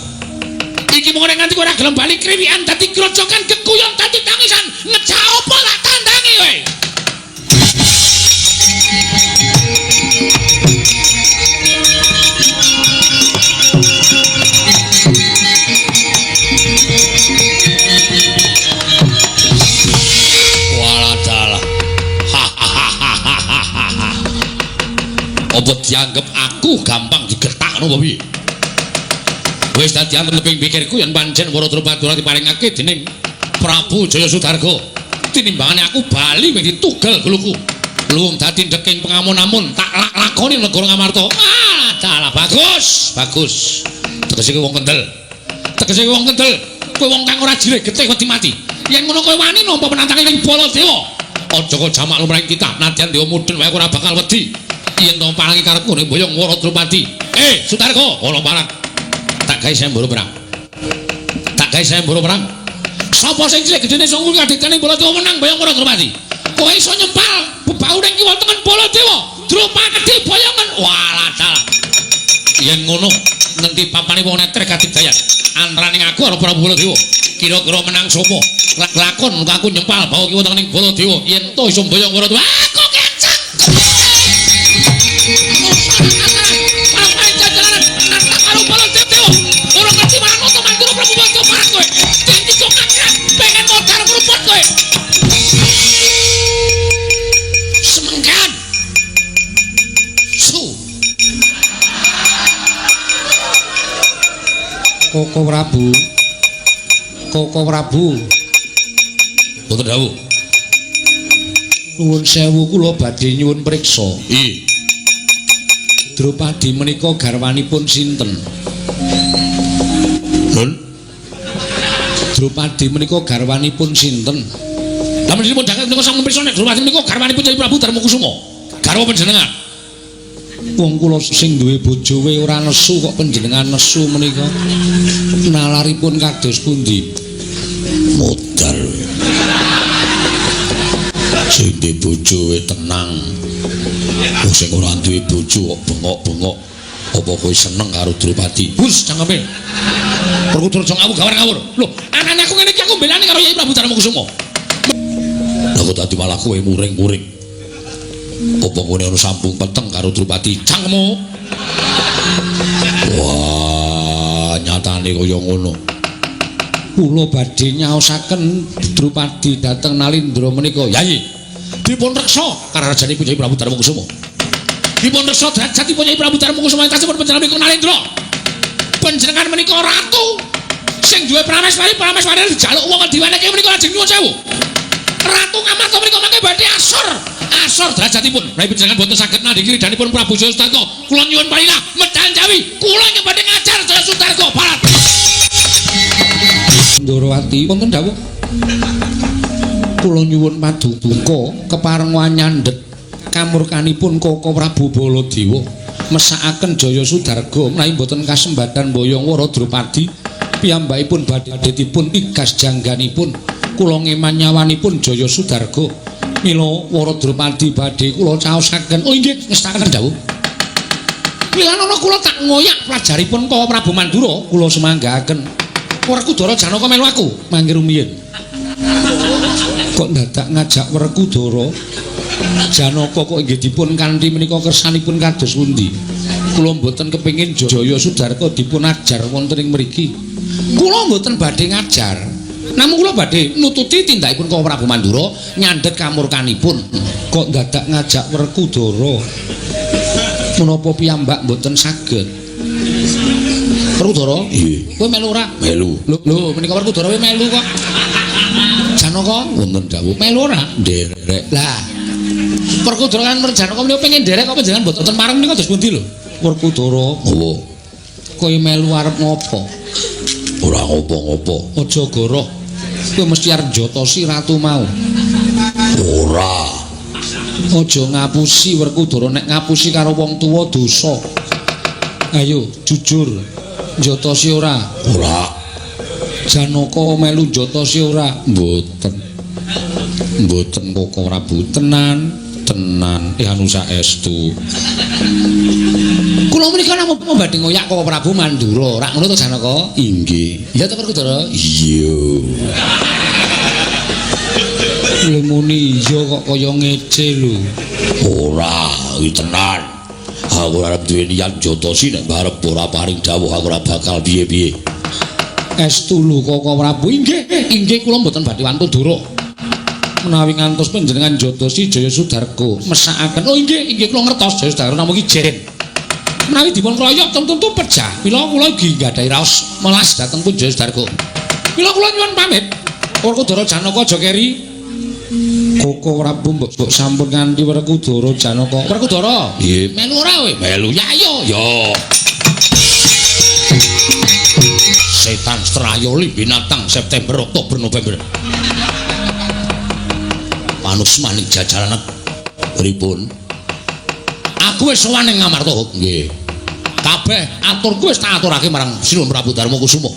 Iki mung nganti kowe ora gelem bali kriwikan dadi grojokan geguyon dadi tangisan. Ngejak apa tak tandangi kowe. Apa dianggep aku gampang digertakno apa piye? Wis dadi anteping pikirku yen pancen Wara Drupadi ora diparingake dening Prabu Jaya Sudarga. Tinimbangane aku bali mung ditugel guluku. Luwung dadi ndeking pengamun-amun tak lakoni negara Ngamarta. Ah, dalah bagus, bagus. Tegese kowe wong kendel. Tegese kowe wong kendel. Kowe wong kang ora jirih getih wedi mati. Yen ngono kowe wani nampa penantange ning Baladewa. Aja kok jamak lumrahing kita, nadyan dewa mudhun wae ora bakal wedi. Yen to parangi karepku ning boyong Wara Drupadi. Sudarga, ana parang. Tak gawe sembara perang. Tak gawe sembara perang. Sapa sing cilik gedene sangku kaditane Baladewa menang boyong Wara Drupadi. Kowe iso nyempal bebau ning kiwa tengen Baladewa. Drupadi boyongan. Walah dalah. Yen ngono ngendi papane wong netrek kadigdayan antaraning aku karo Prabu Baladewa. Kira-kira menang sapa? Lakon aku nyempal bau kiwa tengening Baladewa. Yen to iso boyong Wara Drupadi. Aku kecak. Ora ngerti marang nata Mandura Prabu Baladewa marang kowe. Dadi kok pengen modar ngruput kowe. Semengkan. Su. Koko Prabu. Koko Prabu. Mboten dawuh. Nuwun sewu kula badhe nyuwun priksa. Nggih. Drupadi menika garwanipun sinten? Nun. Drupadi menika garwanipun sinten? Lah menjenengan jagat menika sampun pirsa nek Drupadi menika garwanipun Kyai Prabu Darmakusuma. Garwa panjenengan. Wong kula sing duwe bojo we ora nesu kok panjenengan nesu menika. Nalaripun kados pundi? Modal. Sing duwe bojo we tenang. Wong sing ora duwe bojo kok bengok-bengok. Apa kowe seneng karo Drupadi? Hus, cangkeme. Perkutut aja ngawur gawar ngawur. Lho, anane aku ngene iki aku mbelani karo Kyai Prabu Darmakusuma. Lah kok dadi malah kowe muring-muring. Apa kowe ana sambung peteng karo Drupadi? Cangkemmu. Wah, nyatane kaya ngono. Kula badhe nyaosaken Drupadi dhateng Nalindra menika. Yai, dipun reksa karajanipun Kyai Prabu Darmakusuma. Dipun reksa derajatipun Kyai Prabu Darmakusuma ingkang panjenengan menika Nalindra. Panjenengan menika ratu sing duwe prameswari, prameswari dijaluk wong diwenehke menika lajeng nyuwun sewu. Ratu Ngamarta menika mangke badhe asor, asor derajatipun. Menawi panjenengan boten saged nandhingi ridhanipun Prabu Jaya Sudarga, kula nyuwun palilah medal Jawi, kula ingkang badhe ngajar Jaya Sudarga barat. Ndorowati wonten dawuh. Kula nyuwun paduka kepareng nyandhet kamurkanipun Koko Prabu Baladewa mesakaken Jaya Sudarga menawi boten kasembatan boyong Wara Drupadi piyambakipun badhe dipun tigas jangganipun kula ngeman nyawanipun Jaya Sudarga mila Wara Drupadi badhe kula caosaken. Oh inggih, ngestakaken dawuh. Wilanana kula tak ngoyak pelajaripun Koko Prabu Mandura kula semanggaaken. Werkudara Janaka melu aku mangke rumiyin. Kok dadak ngajak Werkudara Janaka kok inggih dipun kanthi menika kersanipun kados pundi? Kula mboten kepengin Jaya Sudarga dipun ajar wonten ing mriki. Kula mboten badhe ngajar. Namung kula badhe nututi tindakipun Koko Prabu Mandura nyandhet kamurkanipun. Kok dadak ngajak Werkudara? Menapa piyambak mboten saged? Werkudara? Nggih. Kowe melu ora? Melu. Lho, menika Werkudara kowe melu kok. Janaka wonten dawuh. Melu ora? Nderek. Lah, Werkudara kan Janaka menika pengen nderek kok panjenengan mboten mareng menika dos pundi lho? Werkudara, Apa? Kowe melu arep ngopo? Ora ngopo-ngopo. Aja goroh. Kowe mesti arep njotosi ratu mau. Ora. Aja ngapusi Werkudara, nek ngapusi karo wong tuwa dosa. Ayo jujur. Njotosi ora? Ora. Janaka melu njotosi ora? Mboten. Mboten Koko Prabu. Tenan, tenan. Anu saestu. Kula menika namung badhe ngoyak Koko Prabu Mandura. Rak ngono to Janaka? Inggih. Iya to Werkudara? Iya. Lha muni iya kok kaya ngece lho. Ora, iki tenan. Aku ora arep duwe niat njotosi nek arep ora paring dawuh aku ora bakal piye-piye. Estu lho Koko Prabu. Inggih, inggih kula mboten badhe wantun duruk. Menawi ngantos panjenengan njodosi Jaya Sudarga mesakaken. Oh inggih, inggih kula ngertos Jaya Sudarga namung ijen. Menawi dipun kroyok tentu pejah. Mila kula ugi nggadahi raos melas dhateng pun Jaya Sudarga. Mila kula nyuwun pamit. Werkudara Janaka aja keri. Koko Prabu mbok sampun nganti Werkudara Janaka. Werkudara, nggih. Melu ora kowe? Melu. Ya ayo. Yo. Setan Strayoli binatang September, Oktober, November. Panusmaning jajaran pripun? Aku wis sowan ning Ngamarta. Nggih. Kabeh aturku wis tak aturake marang Sinuwun Prabu Darma Kusuma.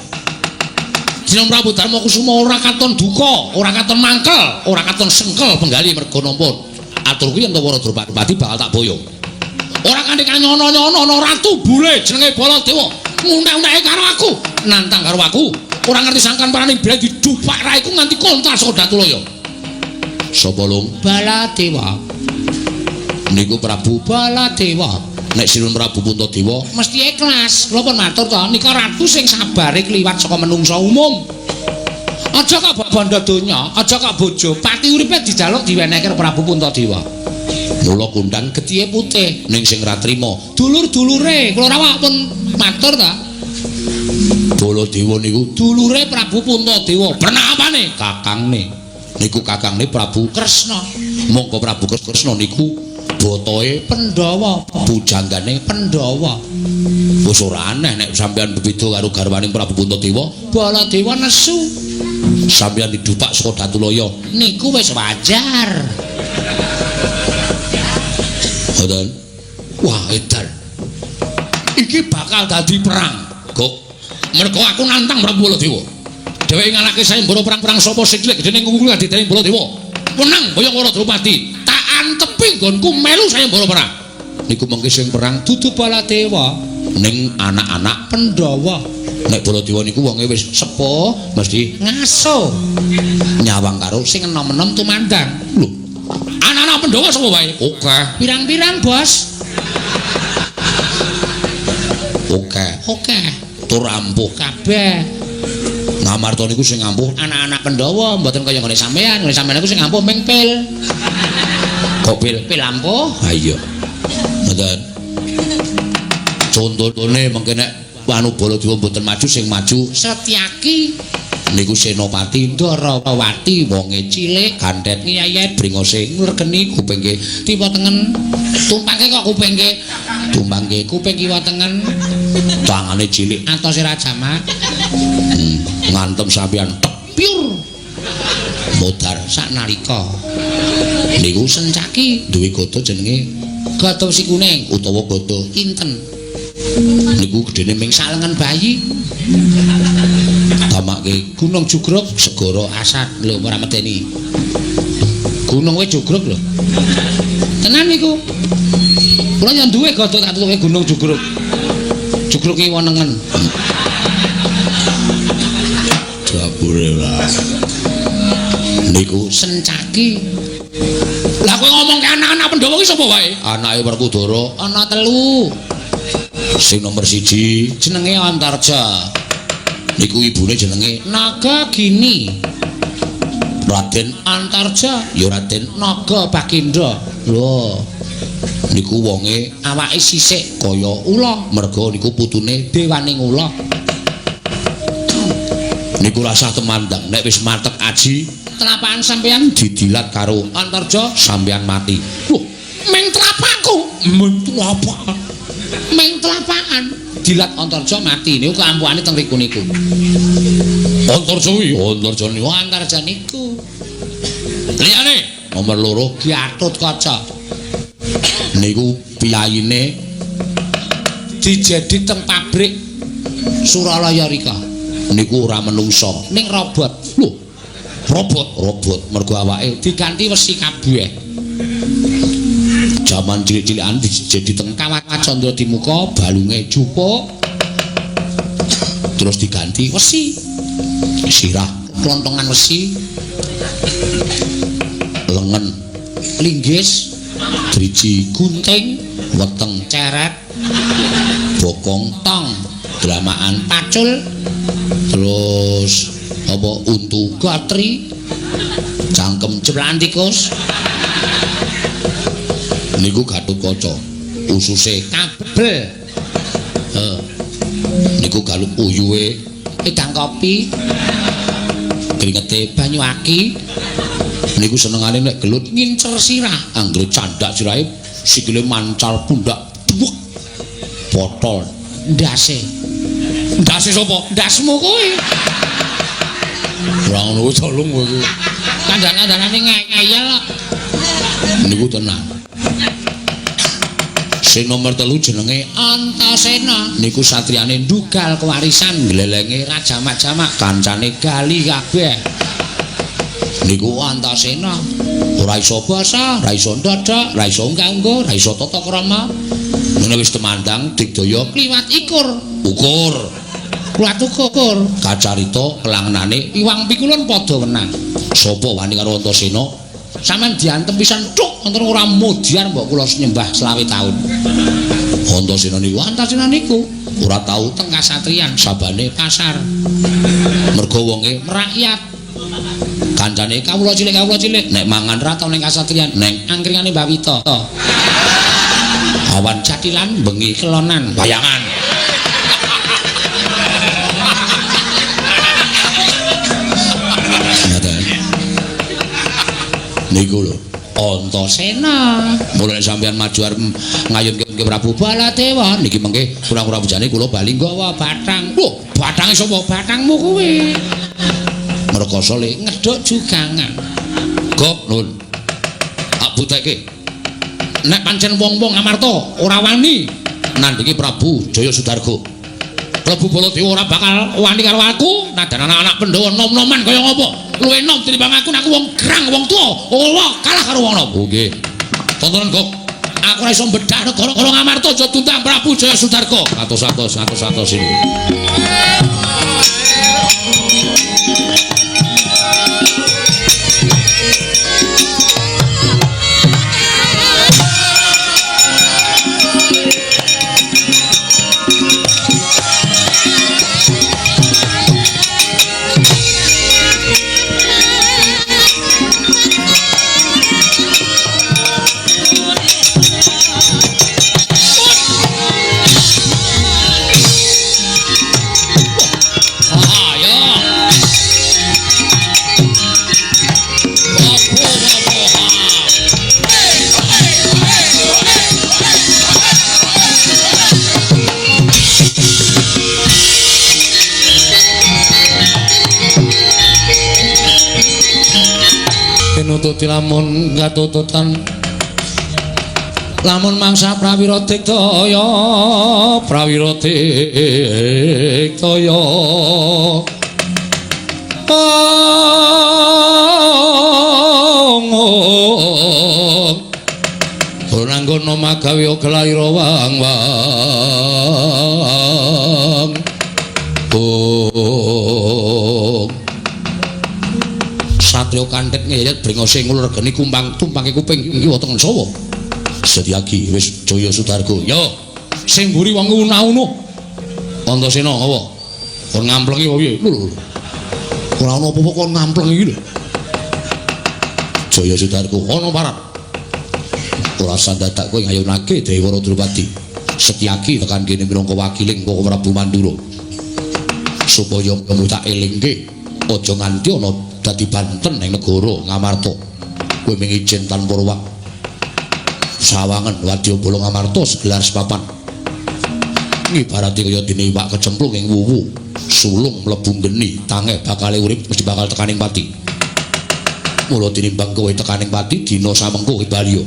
Sinuwun Prabu Darma Kusuma ora katon duka, ora katon mangkel, ora katon sengkel penggali merga nampa aturku yen to Wara Drupadi bakal tak boyong. Ora kanthi kanyono-nyono ana ratu bule jenenge Baladewa ngunek-uneke karo aku, nantang karo aku. Ora ngerti sangkan paraning bile didupak raiku nganti kontal saka Datulaya. Sapa lung? Baladewa. Niku Prabu Baladewa. Nek Sinuwun Prabu Puntadewa mesti ikhlas. Kula pun matur to, nika ratu sing sabare kliwat saka menungsa umum. Aja kok bondo donya, aja kok bojo, pati uripe dijaluk diwenehke Prabu Puntadewa. Mula kondang getihe putih ning sing ra trima dulur-dulure. Kula rawuh pun matur ta. Baladewa niku dulure Prabu Puntadewa. Pernapane? Kakangne. Niku kakangne Prabu Kresna. Mongko Prabu Kresna niku botoe Pandhawa, pujanggane Pandhawa. Wis ora aneh nek sampeyan bebeda karo garwaning Prabu Puntadewa. Baladewa nesu. Sampeyan didupak saka Datulaya. Niku wis wajar. Ngoten. Wah, edan. Iki bakal dadi perang. Kok mergo aku nantang Prabu Baladewa. Dheweke ngalahke sayembara perang-perang sapa sing cilik gedene ngungkul adidene Baladewa. Menang boyong Wara Drupadi. Tak antepi nggonku melu sayembara perang. Niku mengke sing perang dudu Baladewa ning anak-anak Pandhawa. Nek Baladewa niku wonge wis sepuh mesti ngaso nyawang karo sing enom-enom tumandang. Lho, anak-anak Pandhawa sapa wae? Oke. Pirang-pirang, Bos. Oke. Oke. Tur ampuh kabeh. Ngamarta niku sing ampuh anak-anak Pandhawa, mboten kaya ngene sampean. Ngene sampean niku sing ampuh ming pil. Kok pil? Pil ampuh. Ha iya. Mboten. Contone mengke nek anu Baladewa mboten maju sing maju Setyaki niku Senopati Ndarawati wonge cilik gandhet ngiyayet bringose ngregeni kupingke kiwa tengen tumpangke kok kupingke tumpangke kuping kiwa tengen tangane cilik antose ra jamak ngantem sampeyan tek piur modar saknalika niku Sencaki duwe gada jenenge gada wesi kuning utawa gada kinten niku gedene ming salengen bayi tamake Gunung Jugruk segara Asad lho ora medeni gunung wis jugruk lho tenan niku kula yo duwe gada tak tutuke Gunung Jugruk jugruk ki wonengen jabure lah niku Sencaki. Lah kowe ngomong ke anak-anak Pandhawa ki sapa wae? Anake Werkudara ana telu. Sing nomor 1 jenenge Antarja. Niku ibune jenenge Nagagini. Raden Antarja ya Raden Naga Bagendra. Lho. Niku wonge awake sisik kaya ula, merga niku putune dewaning ula. Niku rasah temandang nek wis matek aji telapakan sampeyan didilat karo Antarja sampeyan mati. Lho, ming telapakku, ming telapakan. Ming telapakan dilat Antarja mati niku keampuhane teng riku niku. Antarja kuwi, Antarja niku, Antarja niku. Liyane nomor 2 Gatotkaca. Niku piyayine dijedi teng pabrik Suralaya rika. Niku ora menungsa, ning robot. Lho, robot, robot mergo awake diganti wesi kabeh. Jaman cilik-cilikan dijedi teng kawah Candra Dimuka, balunge jupuk terus diganti wesi, sirah klontongan wesi, lengen, linggis, driji, gunting, weteng, ceret, bokong, tong, dramaan, pacul, terus apa untu, gotri, Cangkem Jeblan tikus. Niku Gatotkaca. Ususe kabel. Heeh. Niku galuk uyuhe edang kopi. Kringete banyu aki. Niku senengane nek gelut ngincer sirah. Anggere candhak sirahe sikile mancal pundak duwek. Botol ndase. Ndase sapa? Ndasmu kuwi. Ora ngono kuwi tolong kowe kuwi. Kandhan-kandhanane ngeyel kok. Niku tenan. Sing nomor 3 jenenge Antasena. Niku satriyane ndugal kewarisan glelenge raja jamak kancane gali kabeh. Niku Antasena ora iso basa, ora iso ndadak, ora iso unggah-ungguh, ora iso tata krama. Ngene wis temandang digdaya kliwat ikur. Ukur. Kliwat ukur. Kacarita kelangenane iwang pikulun padha wenang. Sapa wani karo Antasena? Sampeyan diantem pisan thuk wonten ora modiar mbok kula nyembah 25 taun. Antasena niku, Antasena niku ora tau teng kasatriyan sabane pasar. Mergo wonge merakyat. Kancane kawula cilik nek mangan ra tau ning kasatriyan neng angkringane Mbah Wito. Awan jathilan bengi kelonan bayangan. Niku lho Antasena. Mulane sampeyan maju arep ngayunke Prabu Baladewa niki mengke kurang-kurang bujane kula bali nggawa bathang. Lho, bathange sapa? Bathangmu kuwi. Merkoso le ngedhok jugangan. Gok nun. Tak butekke. Nek pancen wong-wong Amarta ora wani nandhingi Prabu Jaya Sudarga. Prabu Baladewa ora bakal wani karo aku, nadan anak-anak Pandhawa nom-noman kaya ngopo. Luwih nom tinimbang aku, nek aku wong gerang, wong tuwa, ora kalah karo wong nom. Nggih. Tontonan Gok. Aku ora iso mbedah negara-negara Ngamarta aja tuntang Prabu Jaya Sudarga. Atos-atos, atos-atos ini. Pinututi lamun katututan lamun mangsa prawira digdaya prawira digdaya ora nggono magawe kelaira wang wang oh Satrio kanthet ngeyet brengose ngulur geni kumpang tumpangke kuping iki wonten sawa. Setyaki wis Jaya Sudarga. Yo, sing mburi wong una-una. Antasena apa? Kon ngamplengi apa piye? Lho. Ora ana apa-apa kon ngamplengi iki lho. Jaya Sudarga ana parat. Ora sandadak kowe ngayunake Dewara Drupadi. Setyaki tekan kene minangka wakiling Koko Prabu Mandura. Supaya kamu tak elingke aja nganti ana dadi banten ning negara Ngamarta. Kowe mung ijen tanpa ruwak. Sawangen wadyabala Ngamarta segelar sepapan. Ngibarate kaya dene iwak kecemplung ing wuwu, sulung mlebu geni, tangeh bakale urip mesti bakal tekaning pati. Mula tinimbang kowe tekaning pati dina samengko kowe baliyo.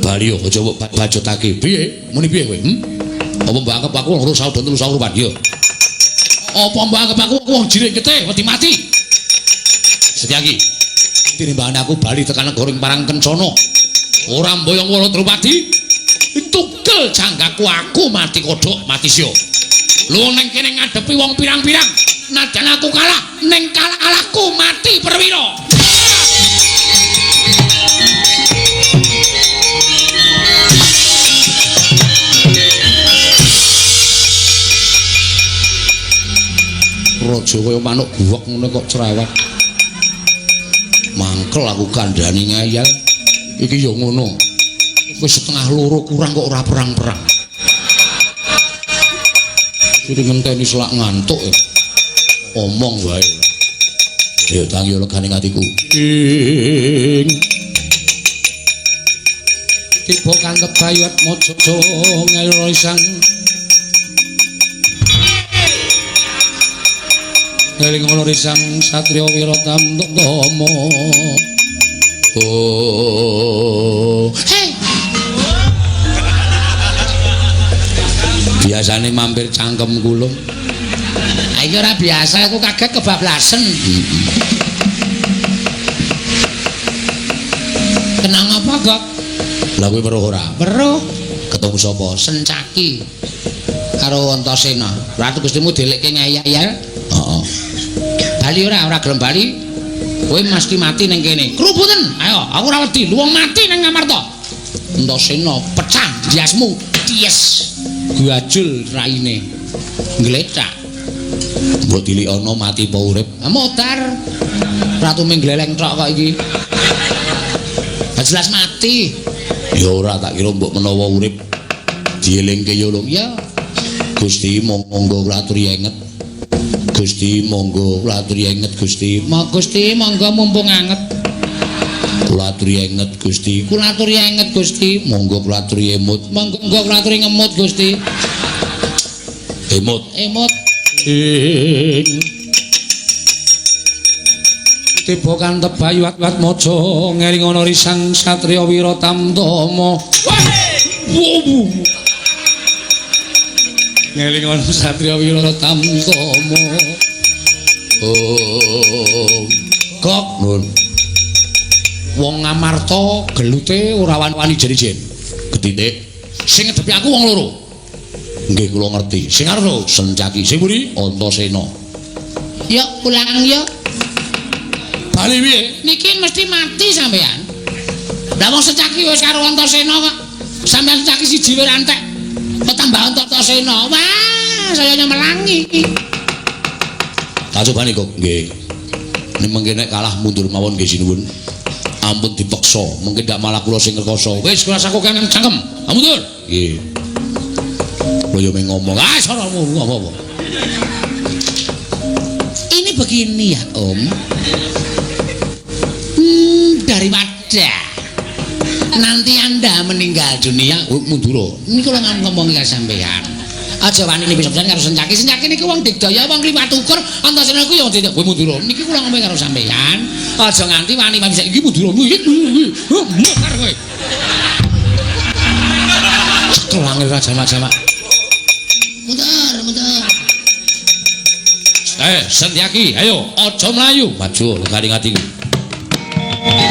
Baliyo aja mbok bajotake. Piye? Muni piye kowe? Apa mbok anggap aku wong rusak dan telung rupan? Yo. Apa mbok anggap aku wong jirik getih wedi mati? Setyaki, tinimbangane aku bali tekan negara ing Parang Kencana. Ora mboyong Wara Drupadi, tugel janggaku aku mati kodhok mati sia. Lho ning kene ngadepi wong pirang-pirang, najan aku kalah, ning kalah-kalahku mati perwira. Raja kaya manuk guwek ngono kok cerewet. Nyekel aku kandhani ngeyel. Iki ya ngono. Wis 1:30 kurang kok ora perang-perang. Sing ngenteni selak ngantuk ya. Omong wae. Ya tangi legane atiku. Ing tiba kantep bayu atmaja ngelo isang ngeling ana risang satriya wiratamtama. Oh. Hei. Biasane mampir cangkem kulung. Ha iki ora biasa, aku kaget kebablasen. Kenang apa, Gok? Lah kowe weruh ora? Weruh. Ketemu sapa? Sencaki karo Antasena. Ratu Gustimu delekke ngeyel. Heeh. Bali ora, ora gelem bali. Kowe mesti mati ning kene. Krubuten. Ayo, aku ora wedi. Luwung mati nang Ngamarta. Antasena pecah ndiasmu. Ties. Guajul raine. Nglethak. Mbok dilikono mati apa urip? Modar. Ratu ming gleleng tok kok iki. Jelas mati. Ya ora, tak kira mbok menawa urip dielingke ya lho. Ya. Gusti monggo kula aturi enget. Gusti monggo kula aturi enget Gusti. Gusti monggo mumpung anget. Kula aturi enget Gusti. Kula aturi enget Gusti. Monggo kula aturi emut. Monggo kula aturi ngemut Gusti. Emut. Emut. Ing tiba kantep bayu atmaja ngeling ana risang satriya wiratamtama. Ngeling ana satriya wiratamtama. Oh. Gok Nun. Wong Ngamarta gelute ora wani jeri-jen. Ketitik. Sing ngedepi aku wong loro. Nggih kula ngerti. Sing arep lho Sencaki, sing mburi Antasena. Yo pulang yo. Bali piye? Niki mesti mati sampean. Lah wong Sencaki wis karo Antasena kok. Sampean Sencaki siji wis entek. Kok tambah Antasena. Wah, saya nyemelangi. Tak cobane kok nggih. Nek mengke nek kalah mundur mawon nggih sinuwun. Ampun dipeksa, mengke ndak malah kula sing ngrekoso. Wis kula saku kene cangkem. Ah mundur. Nggih. Kula yo meng ngomong, ah sono ngomong apa. Ini begini ya, Om. Daripada nanti Anda meninggal dunia, mundur. Ini kula ngomong karo sampean. Aja wani nipi-pisan karo Sencaki. Sencaki niku wong digdaya, wong kliwat ukur, Antasena iku ya wong digdaya. Kowe mundur. Niki kula ngomong karo sampean. Aja nganti wani-wani iki mundur. Mukar kowe. Cekel angel ra jamak-jamak. Mundur, mundur. Sencaki, ayo aja mlayu. Maju legane atiku. Wah.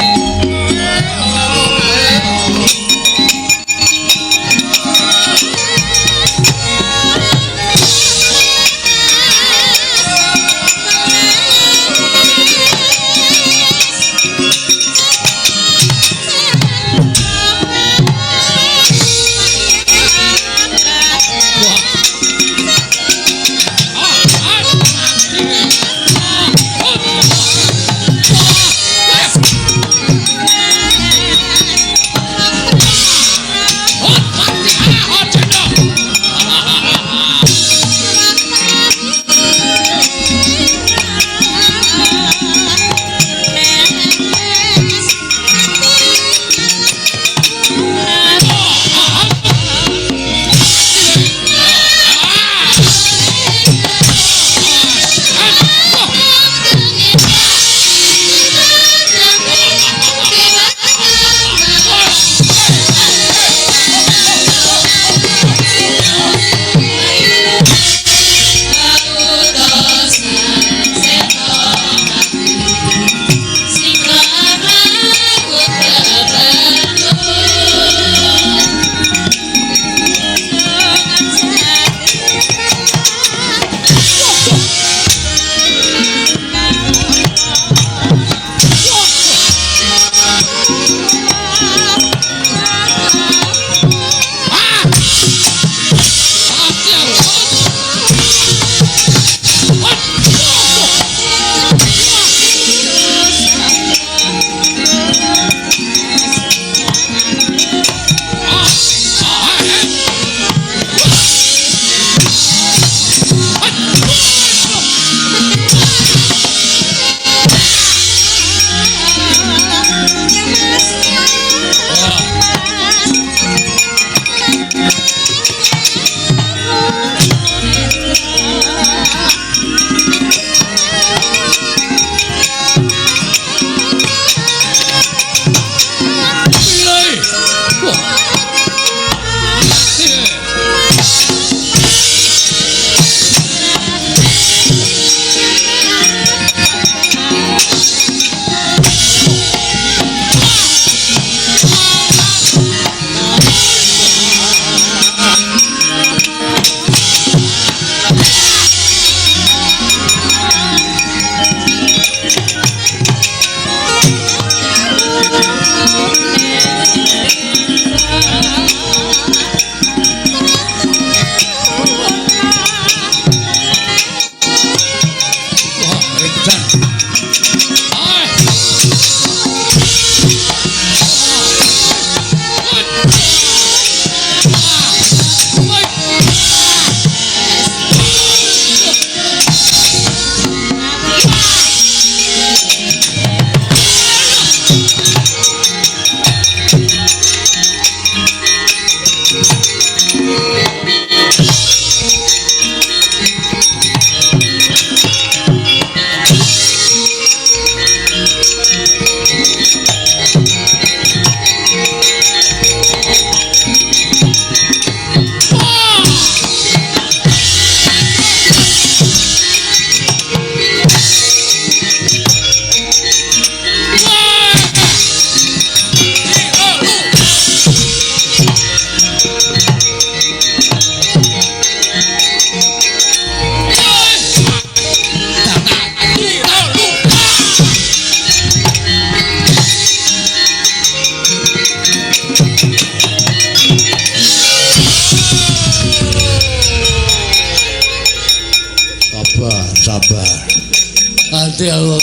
Mati aku.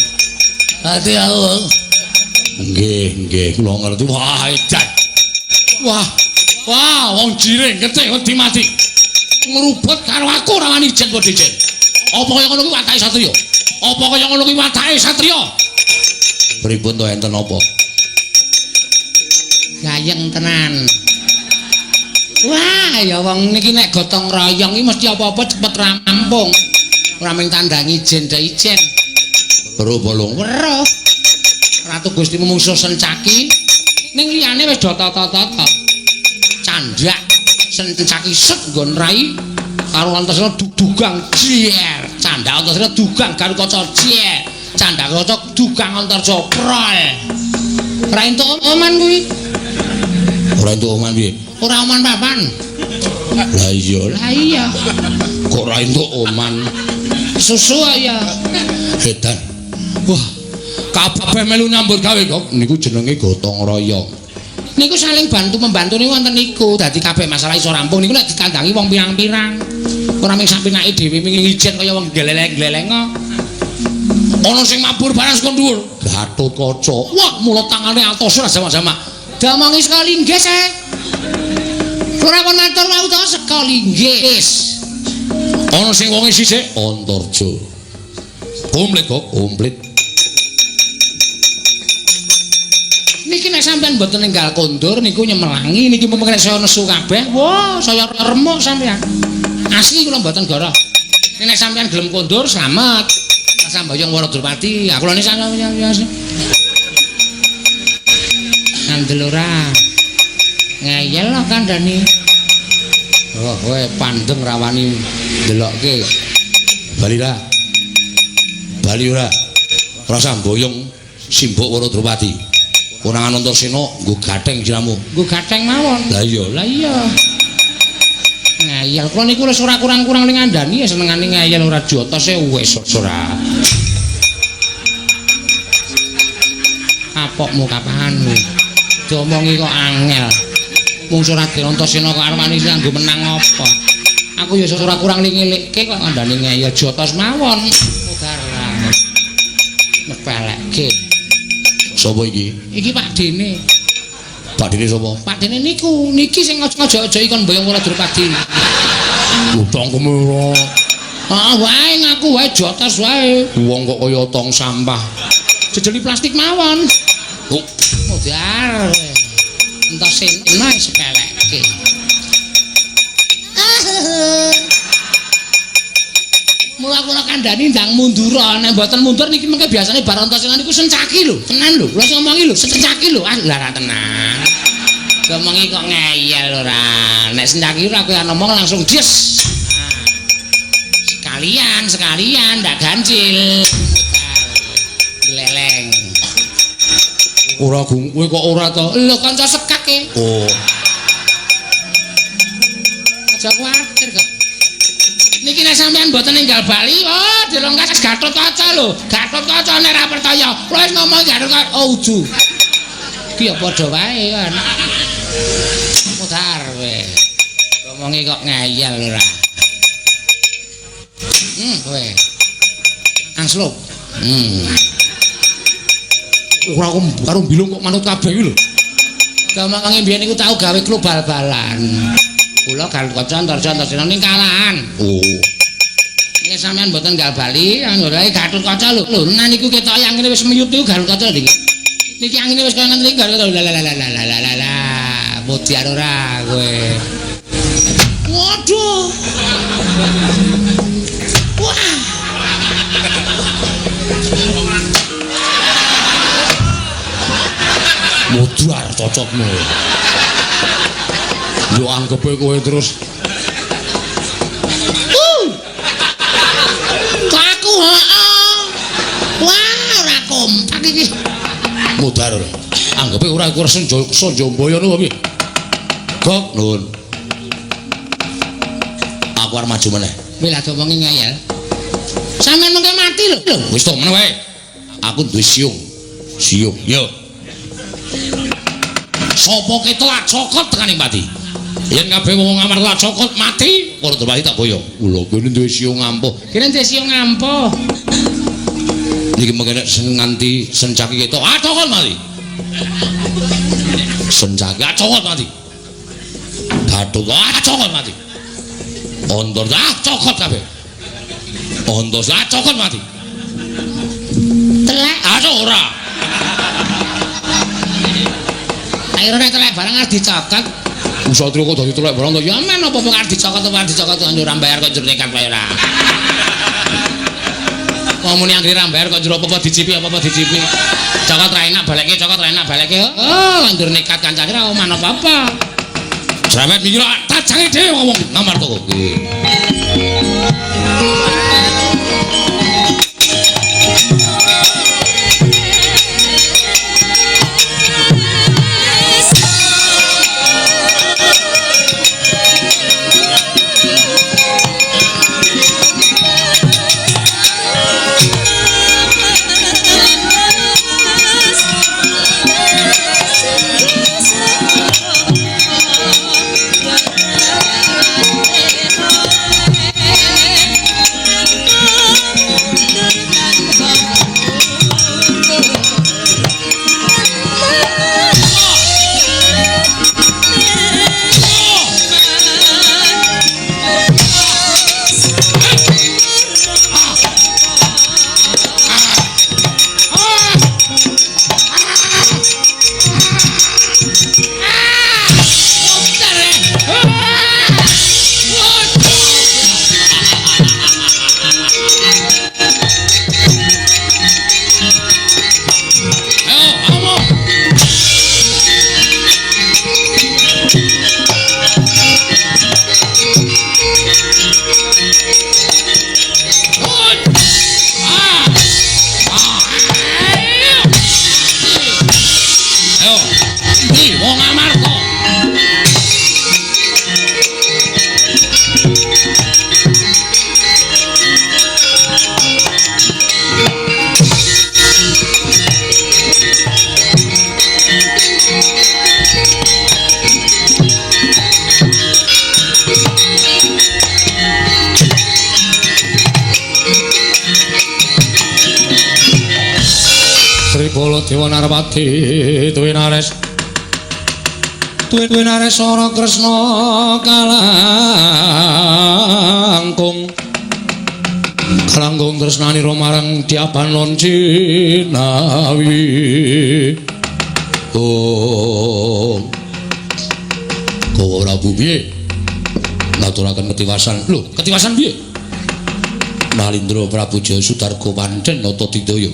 Mati aku. Nggih, nggih, kula ngerti. Wah, edan. Wah. Wah, wong jiring ketik wedi mati. Ngrubut karo aku ora wani ijen padha ijen. Apa kaya ngono kuwi watake satriya? Apa kaya ngono kuwi watake satriya? Pripun to enten apa? Gayeng tenan. Wah, ya wong niki nek gotong royong iki mesti apa-apa cepet rampung. Ora mung tandangi ijen ndak ijen. Weruh bolong. Weruh. Ratu Gusti mungsuh Sencaki ning liyane wis do tata-tata. Candhak Sencaki set nggon rai karo Antasena dugang jier. Candhak Antasena dugang Garukaca jier. Candhak Kaca dugang Antarja prol. Ora entuk oman kuwi. Ora entuk oman piye? Ora oman papan. Lah iya. Lah iya. Kok ora entuk oman? Susu ya. Edan. Wah, kabeh melu nyambut gawe kok. Niku jenenge gotong royong. Niku saling bantu membantu niku wonten niku. Dadi kabeh masalah iso rampung niku nek ditandangi wong pirang-pirang. Ora mung sapinake dhewe ming ijen kaya wong gleleng-gleleng kok. Ana sing mabur barang saka dhuwur. Gatotkaca. Wah, mula tangane atos ora jamak-jamak. Diomongi sekali nggih, Se. Ora kon matur wau to sekali nggih. Ana sing wonge sisik Antarja. Komplit kok, komplit. Niki nek sampean mboten ninggal kondur niku nyemelangi niki mumpung nek saya nesu kabeh. Wah, saya remuk sampean. Asli kula mboten goroh. Nek sampean gelem kondur slamet. Sambayang Wara Drupadi. Aku lho sampeyan. Ngandel ora. Ngeyel kok kandhani. Oh, kowe pandeng rawani ndelokke. Bali ra. Bali ora. Ora samboyong simbok Wara Drupadi. Ora Antasena nggo gatheng siramu. Nggo gatheng mawon. Lah iya. Lah iya. Ngeyel kula niku wis ora kurang-kurang ning ngandani ya senengane ngeyel ora jotose wis ora. Kapokmu kapan kowe? Diomongi kok angel. Mungsu Raden Antasena kok arep wani nganggo menang apa? Aku ya ora kurang ngelikke kok ngandani ngeyel jotos mawon. Mudar. Nepelekke. Sapa iki? Iki Pak Dene. Pak Dene sapa? Pak Dene niku, niki sing aja-aja kon mboyong Wara Drupadi. Utangmu ora. Ah wae ngaku wae jotos wae. Wong kok kaya tong sampah. Jejeli plastik mawon. Oh, mudar. Antasena sepelekke. Mula kula kandhani ndang mundur, nek mboten mundur niki mengke biasane bar Antasena niku Sencaki lho, tenan lho. Kula sing ngomongi lho, Sencaki lho. Ah lha ora tenan. Ngomongi kok ngeyel ora. Nek Sencaki ora kowe ngomong langsung des. Sekalian, sekalian ndak ganjil. Gleleng. Ora kowe kok ora to? Lho kanca sekak e. Oh. Aja kuwatir kok. Niki nek sampean mboten ninggal Bali, oh dilongkas Gatotkaca lho. Gatotkaca nek ora percaya, kula wis ngomong Gatotkaca, oh uju. Iki ya padha wae kan. Mudar kowe. Ngomongi kok ngeyel ora. Kowe. Angslup. Ora karo mbilung kok manut kabeh iki lho. Gamange mbiyen niku tau gawe klub bal-balan. Kula Gatotkaca Antarja ning kalahan. Oh. Nek sampean mboten nggal bali, anggone Gatotkaca lho. Lho, nah niku ketok angine wis miyut niku Gatotkaca niki. Niki angine wis kaya ngene iki Gatotkaca. La la la la la la la. Modiar ora kowe. Waduh. Wah. Mudar cocokmu. Yo anggepe kowe terus. Aku heeh. Wah, ora kompak iki. Mudar ora. Anggepe ora iku Sanjambaya niku piye? Gok, nuwun. Aku arep maju meneh. Wis lah diomongi ngeyel. Sampeyan mengke mati lho. Wis to meneh wae. Aku duwe siung. Siung, yo. Sopo ke telat cokot tekaning pati. Yen kabeh wong ngamar telat cokot mati, Wara Drupadi tak boyong. Lho kene duwe siung ampuh. Kene duwe siung ampuh. Niki mengke nek sing nganti sencaki ketok, ah cokot mati. Sencaki ah cokot mati. Gathuk ah cokot mati. Antarja ah cokot kabeh. Antarja ah cokot mati. Telek ah ora. Akhirnya nek telek barang arep dicokot. Satria kok dadi telek barang to? Ya men apa mung arep dicokot apa arep dicokot ora bayar kok njur nekat wae ora. Wong muni anggere ra bayar kok njur apa-apa dicipi apa-apa dicipi. Cokot ra enak balekke, cokot ra enak balekke. Oh, njur nekat kancane ra oman apa-apa. Cerewet mikir tajange dhewe ngomong Ngamarta kok. Nggih. Dewa Narpati Twinares Twinares Sara Kresna kalangkung kalangkung tresnanira marang Diaban lan Cinawi. Oh, Kowe Prabu piye? Ngaturaken ketiwasan. Lho, ketiwasan piye? Nalindra Prabu Jaya Sudarga pancen nata didaya.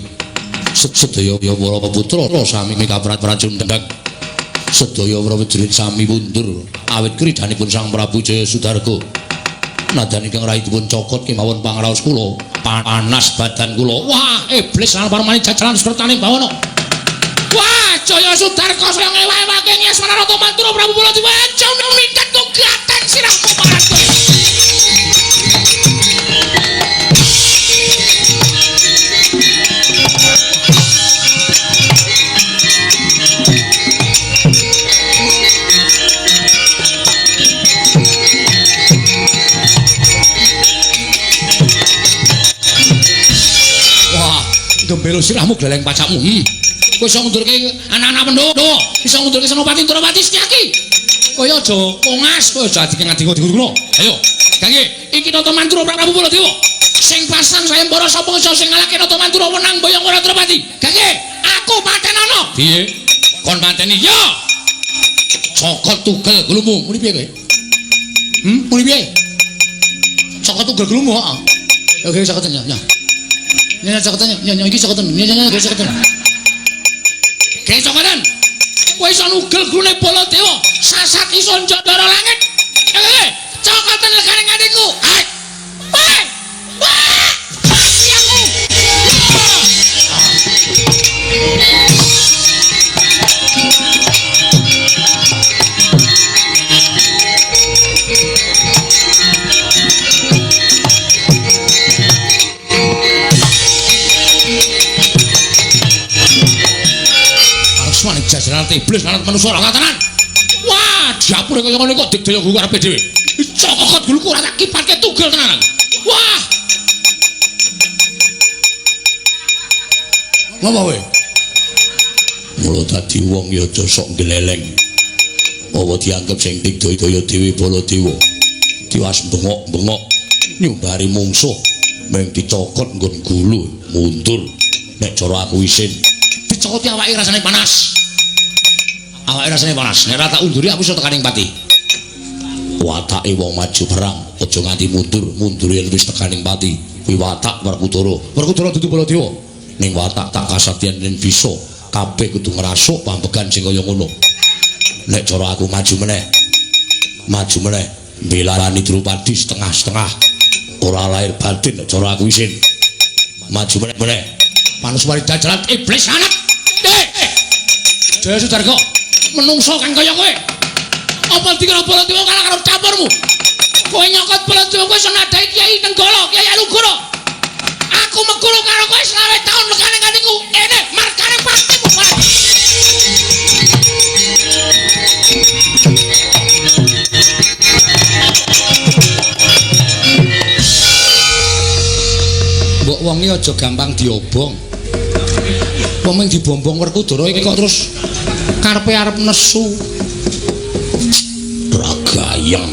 Sedaya para putra sami kaprat prajundang. Sedaya para prajurit sami mundur awit kridanipun Sang Prabu Jaya Sudarga. Nadan ingkang rahipun cokot kemawon pangraos kula, panas badan kula. Wah, iblis lan parmani jajaran sertane bawana. Wah, Jaya Sudarga saya ngewa-ewake Ngeswana Rata Mantura Prabu Baladewa aja ningkat tugatan sirahmu marang kowe. Wah, gembelo sirahmu gleleng pacakmu. Kowe iso ngundurke anak-anak Pandhawa, iso ngundurke Senopati Ndrawati Setyaki. Kowe aja kongas, kowe aja adi-adi ngono. Ayo, Gangge, iki Nata Mantura Prabu Baladewa. Sing pasang sayembara sapa iso sing ngalahke Nata Mantura wenang boyong ora Drupadi. Gangge, aku patenono. Piye? Kon pateni? Ya. Cokot tugel gulumu, muni piye kowe? Muni piye? Cokot tugel gulumu, heeh. Oke, cokoten ya. Ya, cokoten ya, ya iki cokoten. Ya, ya, ya cokoten. Ge cokoten. Kowe iso nugel gulune Baladewa, sasat iso njodoro langit. Cokoten legane ngatiku. Hai. Wah! Wah! Mati aku. Arep jajaran iblis lan manusa ora tenan. Wah, diapure kaya ngene kok digdaya guru karepe dhewe. Cokot guluku ora tak kipatke tugel tenan. Wah. Ngopo kowe? Mula dadi wong ya aja sok gleleng. Apa dianggep sing digdaya dhewe Baladewa. Tiwas bengok-bengok nyumbari mungsuh mung dicokot nggon gulu mundur. Nek cara aku isin, dicokoti awake rasane panas. Awake rasane panas. Nek ora tak unduri aku iso tekaning pati. Watake wong maju perang aja nganti mundur, mundur yen wis tekaning pati. Kuwi watak Werkudara. Werkudara dudu Baladewa. Ning watak tak kasatian yen bisa kabeh kudu ngrasuk pambegan sing kaya ngono. Nek cara aku maju meneh. Maju meneh mbelani Drupadi setengah-setengah. Ora lahir batin nek cara aku isin. Maju meneh meneh. Manuswari dajalan iblis anak. Jaya Sudarga, menungso kang kaya kowe. Apa dikira Baladewa kalah karo campurmu? Kowe nyokot Baladewa kowe iso nadhahi Kyai Nenggala, Kyai Alugoro. Aku meguru karo kowe 25 taun lekane ngantiku ene margane patimu kowe. Mbok wonge aja gampang diobong. Wong mung dibombong Werkudara iki kok terus karepe arep nesu. Ragayeng.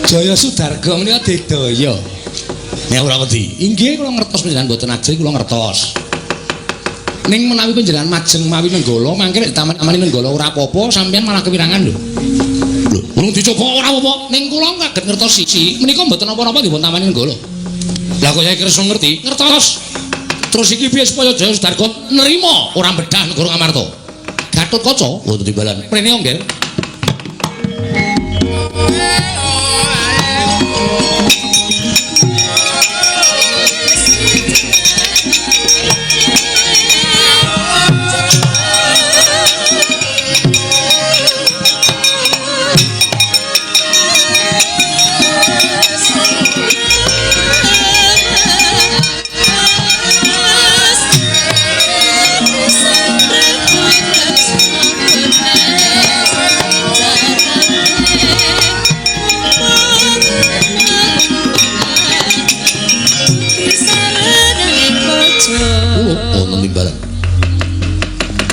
Jaya Sudarga menika digdaya. Nek ora wedi. Inggih kula ngertos panjenengan mboten ajeng kula ngertos. Ning menawi panjenengan majeng mawi Nenggala, mangke nek ditaman-tamani Nenggala ora apa-apa, sampeyan malah kewirangan lho. Lho, urung dicoba ora apa-apa. Ning kula kaget ngertos siji, menika mboten napa-napa dipun tamani Nenggala. Lah kok Kyai Kresna ngerti? Ngertos. Terus iki piye supaya Jaya Sudarga nrima ora bedah negara Ngamarta? Gatotkaca wonten timbalan. Mrene nggih.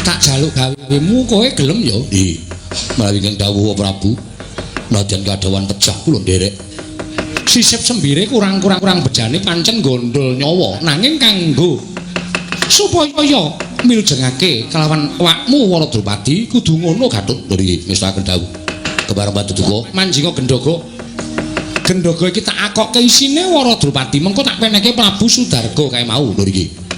Tak jaluk gawemu kowe gelem ya? Nggih. Menawi ingkang dawuh Prabu, nadyan kadhawan pecah kula nderek. Sisip sembire kurang-kurang bejane pancen gondol nyawa, nanging kanggo supaya miljengake kelawan awakmu Wara Drupadi kudu ngono Gatot. Nggih, ngestakaken dawuh. Kepareng paduka manjinga gendhoga. Gendhoga iki tak akokke isine Wara Drupadi, mengko tak peneke Prabu Sudarga kae mau. Nggih.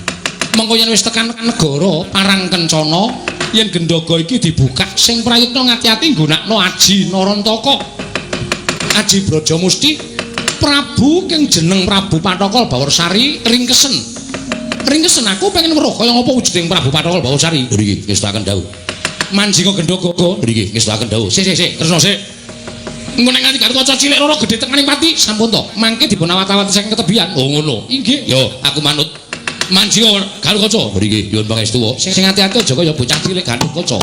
Mengko yen wis tekan negara Parang Kencana, yen gendhoga iki dibukak sing prayitna ngati-ati nggunakno aji Narantaka. Aji Brajamusti Prabu kang jeneng Prabu Pathokol Bawarsari ringkesen. Ringkesen aku pengen weruh kaya ngapa wujuding Prabu Pathokol Bawarsari. Nggih, ngestakaken dawuh. Manjinga gendhoga. Nggih, ngestakaken dawuh. Sik sik sik, Kresna sik. Engko nek nganti Gatotkaca cilik loro gedhe tekaning pati, sampun to. Mangke dipun awat-awati saking ketebian. Oh ngono. Inggih. Yo, aku manut. Manjinga Gatotkaca. Nggih, nyuwun pangestu. Sing ati-ati aja kaya bocah cilik Gatotkaca.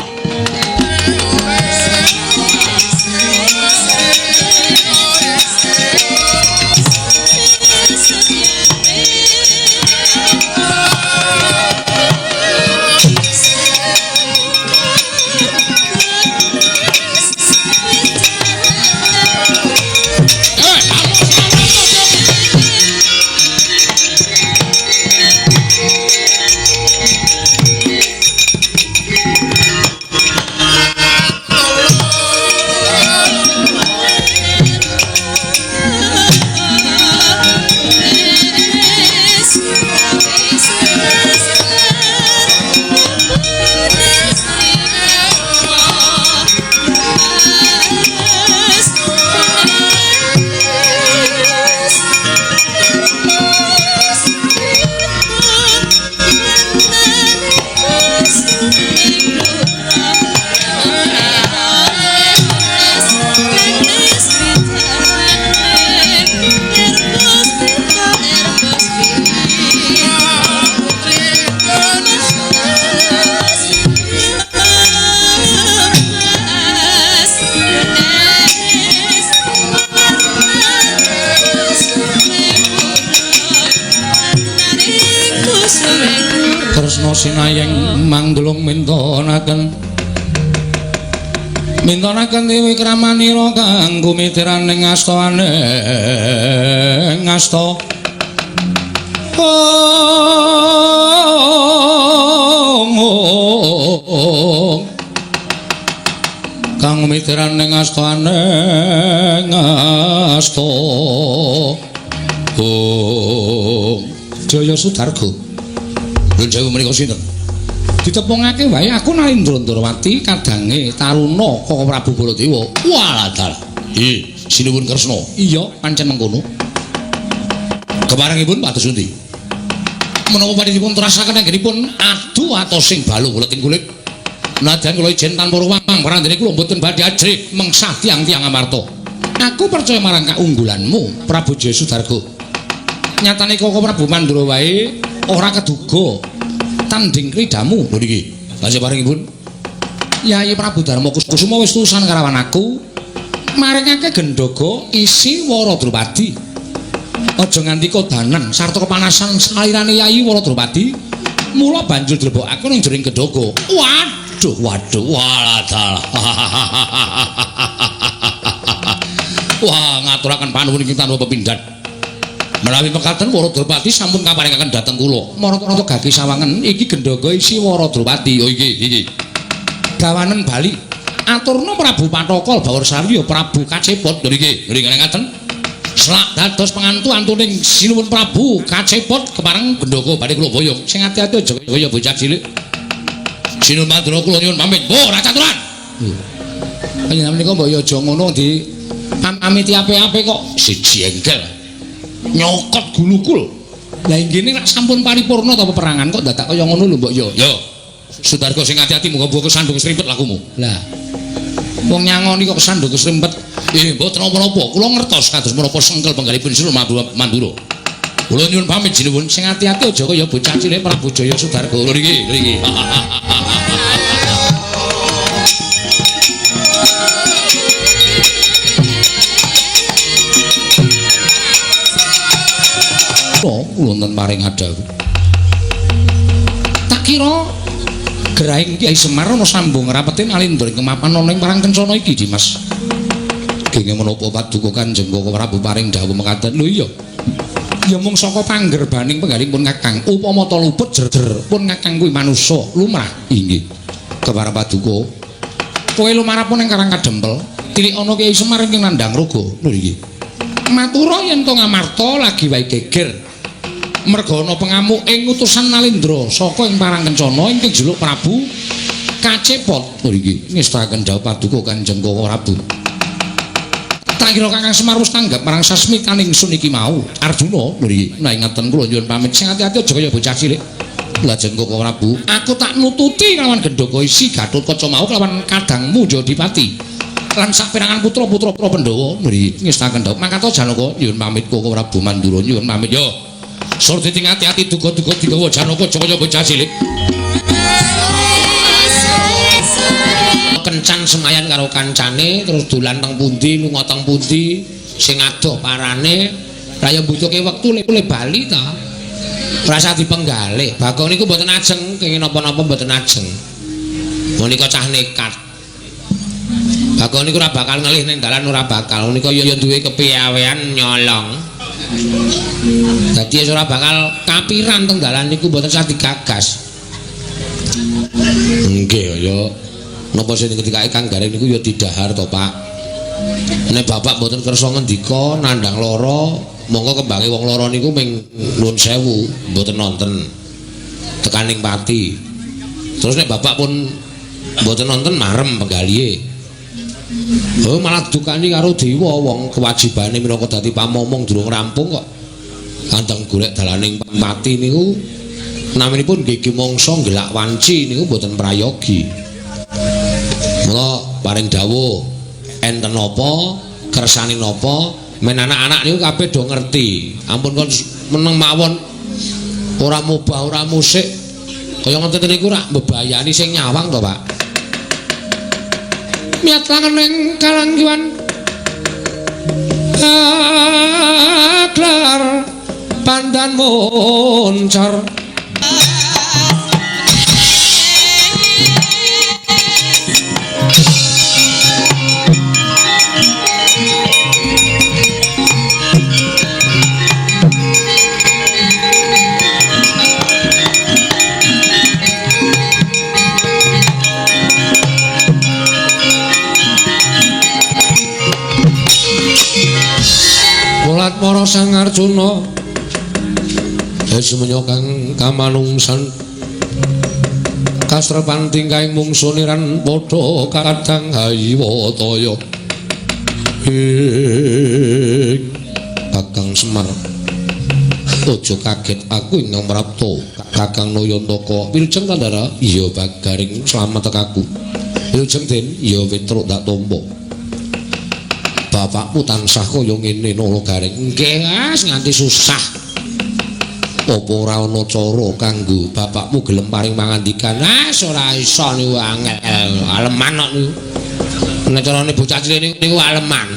Kresna sinayeng manggelung mintonaken mintonaken dewi kramanira kang gumitiraning asta aneng asta. Ong kang gumitiraning asta aneng asta. Ong Jaya Sudarga. Nuwun sewu menika sinten? Ditepungake wae aku Nalindra Ndrawati kadange Taruna Kaka Prabu Baladewa. Walah dalah. Nggih, sinuwun Kresna. Iya, pancen mengkono. Keparengipun pados pundi? Menapa badhe dipun terasaken anggenipun adu atosing balung kuleting kulit. Nadyan kula ijen tanpa ruwang parandene kula mboten badhe ajrih mengsah tiyang-tiyang Amarta. Aku percaya marang kaunggulanmu, Prabu Jaya Sudarga. Nyatane Kaka Prabu Mandura wae ora keduga tanding kridamu. Lho niki, tasih paringipun Yayi Prabu Darma Kusuma wis tusan karawan aku maringake gendhoga isi Wara Drupadi. Aja nganti kodanen sarta kepanasan salirane Yayi Wara Drupadi, mula banjur dilebokake ning jroning gendhoga. Waduh, waduh, walah dalah. Wah, ngaturaken panuwun ingkang tanpa pepindhan. Menawi mekaten Wara Drupadi sampun kaparingaken dhateng kula. Marata-rata gage sawangen iki gendhoga isi Wara Drupadi. Oh iki, iki. Gawanen bali. Aturna Prabu Pathaka Bawor Sarya Prabu Kacepot. Lho niki, niki ngaten. Selak dados pengantu antuning Sinuwun Prabu Kacepot kepareng gendhoga badhe kula boyong. Sing ati-ati aja kaya bocah cilik. Sinuwun Mandura kula nyuwun pamit. Oh, ora caturan. Panjenengan menika mbok ya aja ngono di pamiti ape-ape kok siji engkel. Nyokot gulukul. Lah inggih nek sampun paripurna ta peperangan kok dadak kaya ngono lho mbok ya. Yo. Sudarga sing ati-ati muga-muga kesandung srimpet lakumu. Lah. Wong nyangoni kok kesandung srimpet. Mboten napa-napa. Kula ngertos kados menapa sengkel penggalipun Sinuwun Mandura. Kula nyuwun pamit sinuwun. Sing ati-ati aja kaya bocah cilik Prabu Jaya Sudarga. Lho niki, niki. Wonten paring adawu. Tak kira gerahing Kyai Semar ana sambung rapete Nalindra ing mapan ana ing Parang Kencana iki, Dimas. Genge menapa paduka Kanjeng Kaka Prabu paring dawuh mekaten. Lho iya. Ya mung saka panggerbaning penggalipun Kakang, upama ta luput jerjer pun Kakang kuwi manusa lumrah. Inggih. Kepareng paduka. Kowe lumarapun ing Karang Kadempel, tilik ana Kyai Semar ingkang nandhang raga. Lho iki. Matura yen to Ngamarta lagi wae geger. Merga ana pengamuk ing utusan Nalindra saka ing Parang Kencana ingkang juluk Prabu Kacepot. Lho iki ngestaken dawuh paduka Kanjeng Kaka Prabu. Tak kira Kakang Semar wis tanggap marang sasmitaning sun iki mau. Arjuna, lho iki. Nah ngaten kula nyuwun pamit. Sing ati-ati aja kaya bocah cilik. Lajeng Kaka Prabu, aku tak nututi kelawan gendhoga isi Gatotkaca mau kelawan kadangmu Jodipati. Lan saperangan putra-putra Pandhawa. Lho iki ngestaken dawuh. Mangkata Janaka nyuwun pamit Kaka Prabu Mandura nyuwun pamit. Yo. Surti sing ati-ati duga-duga digawa Janaka aja kaya bocah cilik. Kencan semayan karo kancane terus dolan teng pundi lunga teng pundi sing adoh parane ra ya mbutuhke wektu le bali ta. Ora usah dipenggalih. Bagong niku mboten ajeng kenging napa-napa mboten ajeng. Menika cah nekat. Bagong niku ora bakal ngelih ning dalan ora bakal. Menika ya duwe kepiawean nyolong. Dadi ora bakal kapiran teng dalan niku mboten usah digagas. Nggih ya. Napa sing ketikake Kang Gareng niku ya didahar to, Pak. Nek bapak mboten kersa ngendika nandhang lara, monggo kembange wong lara niku ming nuwun sewu, mboten nonten tekaning pati. Terus nek bapak pun mboten nonten marem penggalihe. Oh malah dukani karo dewa wong kewajibane minangka dadi pamomong durung rampung kok. Kandang golek dalaning pati niku naminipun nggih mangsa nggelak wanci niku mboten prayogi. Mula paring dawuh enten napa kersane napa men anak-anak niku kabeh do ngerti. Ampun kon meneng mawon ora mubah ora musik kaya ngoten niku rak mbebayani sing nyawang to, Pak. Miat langen ing kalanggiwan aglar pandan moncar. Arjuna Esmenya kang kamanungsan kasrepan tingkahing mungsuniran padha kadang hayiwataya. Ing Kakang Semar, aja kaget aku ingkang prapta Kakang Nayantaka. Wilujeng Kandara? Iya Bagaring, slamet tekaku. Wilujeng Den? Iya Petruk tak tampa. Bapakmu tansah kaya ngene Nala Garing. Nggih, as nganti susah. Apa ora ana cara kanggo bapakmu gelem paring pangandikan? As ora iso niku angel, aleman kok niku. Nek carane bocah cilik niku aleman.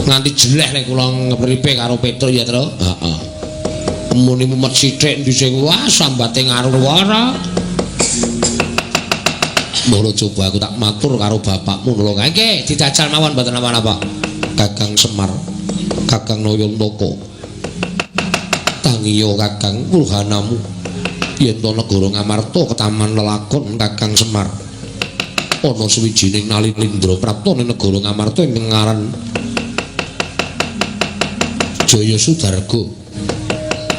Nganti jeleh nek kula ngepripe karo Petruk ya, Tru. Heeh. Muni mumet sithik ndi sing wah sambate ngaruwara. Mula coba aku tak matur karo bapakmu nula. Nggih, dijajal mawon mboten napa-napa. Kakang Semar, Kakang Nayantaka. Tangiya Kakang wulhanamu yen to negara Ngamarta ketaman lelakon Kakang Semar. Ana suwijining Nalindra prapta ning negara Ngamarta ingkang aran Jaya Sudarga